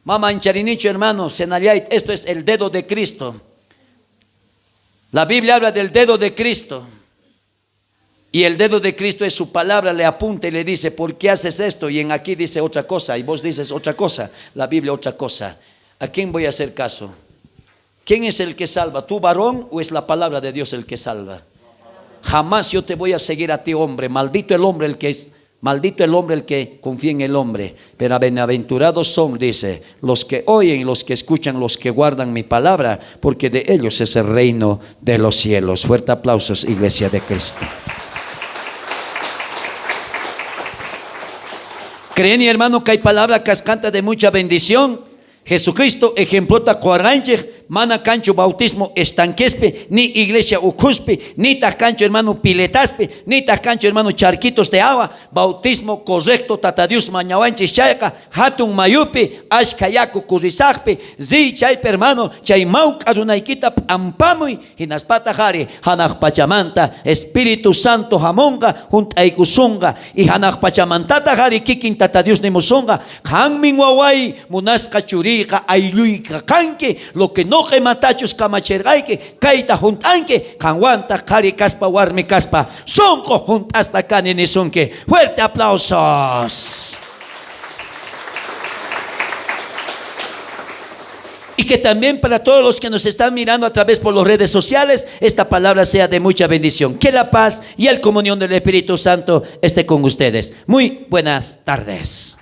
Mama ancharinichu, hermano, senallayt, esto es el dedo de Cristo. La Biblia habla del dedo de Cristo. Y el dedo de Cristo es su palabra, le apunta y le dice, ¿por qué haces esto? Y en aquí dice otra cosa, y vos dices otra cosa, la Biblia otra cosa. ¿A quién voy a hacer caso? ¿Quién es el que salva? ¿Tu varón o es la palabra de Dios el que salva? Jamás yo te voy a seguir a ti, hombre. Maldito el hombre el que es, maldito el hombre el que confía en el hombre. Pero bienaventurados son, dice, los que oyen, los que escuchan, los que guardan mi palabra, porque de ellos es el reino de los cielos. Fuerte aplausos, Iglesia de Cristo. Creen, hermano, que hay palabra que canta de mucha bendición. Jesucristo ejemplota qowarqanchej. Mana kanchu bautismo estanquespi, ni iglesia ukhuspi, nitaj kanchu hermano piletaspi, nitaj kanchu hermano charquitos de agua. Bautismo correcto Tata Dios mañawanchis chayqa, hatun mayupi, ashkha yaku kurrisaqpi, riy chaypi hermano, chay mawk'a runaykita p'ampamuy, hinaspataj ari hanaq pachamanta Espíritu Santo hamunqa, junt'aykusunqa, y hanaq pachamantataj ari kikin Tata Dios nimusunqa, qanmin waway munasqa churiyqa aylluyqa kanki, lo que noqa imatachus kamacherqayki, kayta junt'anki, qanwantaj qhari kaspa warmi kaspa, sonqo junt'asqa kani nisunki. Fuerte aplausos. Y que también para todos los que nos están mirando a través por las redes sociales, esta palabra sea de mucha bendición. Que la paz y el comunión del Espíritu Santo esté con ustedes. Muy buenas tardes.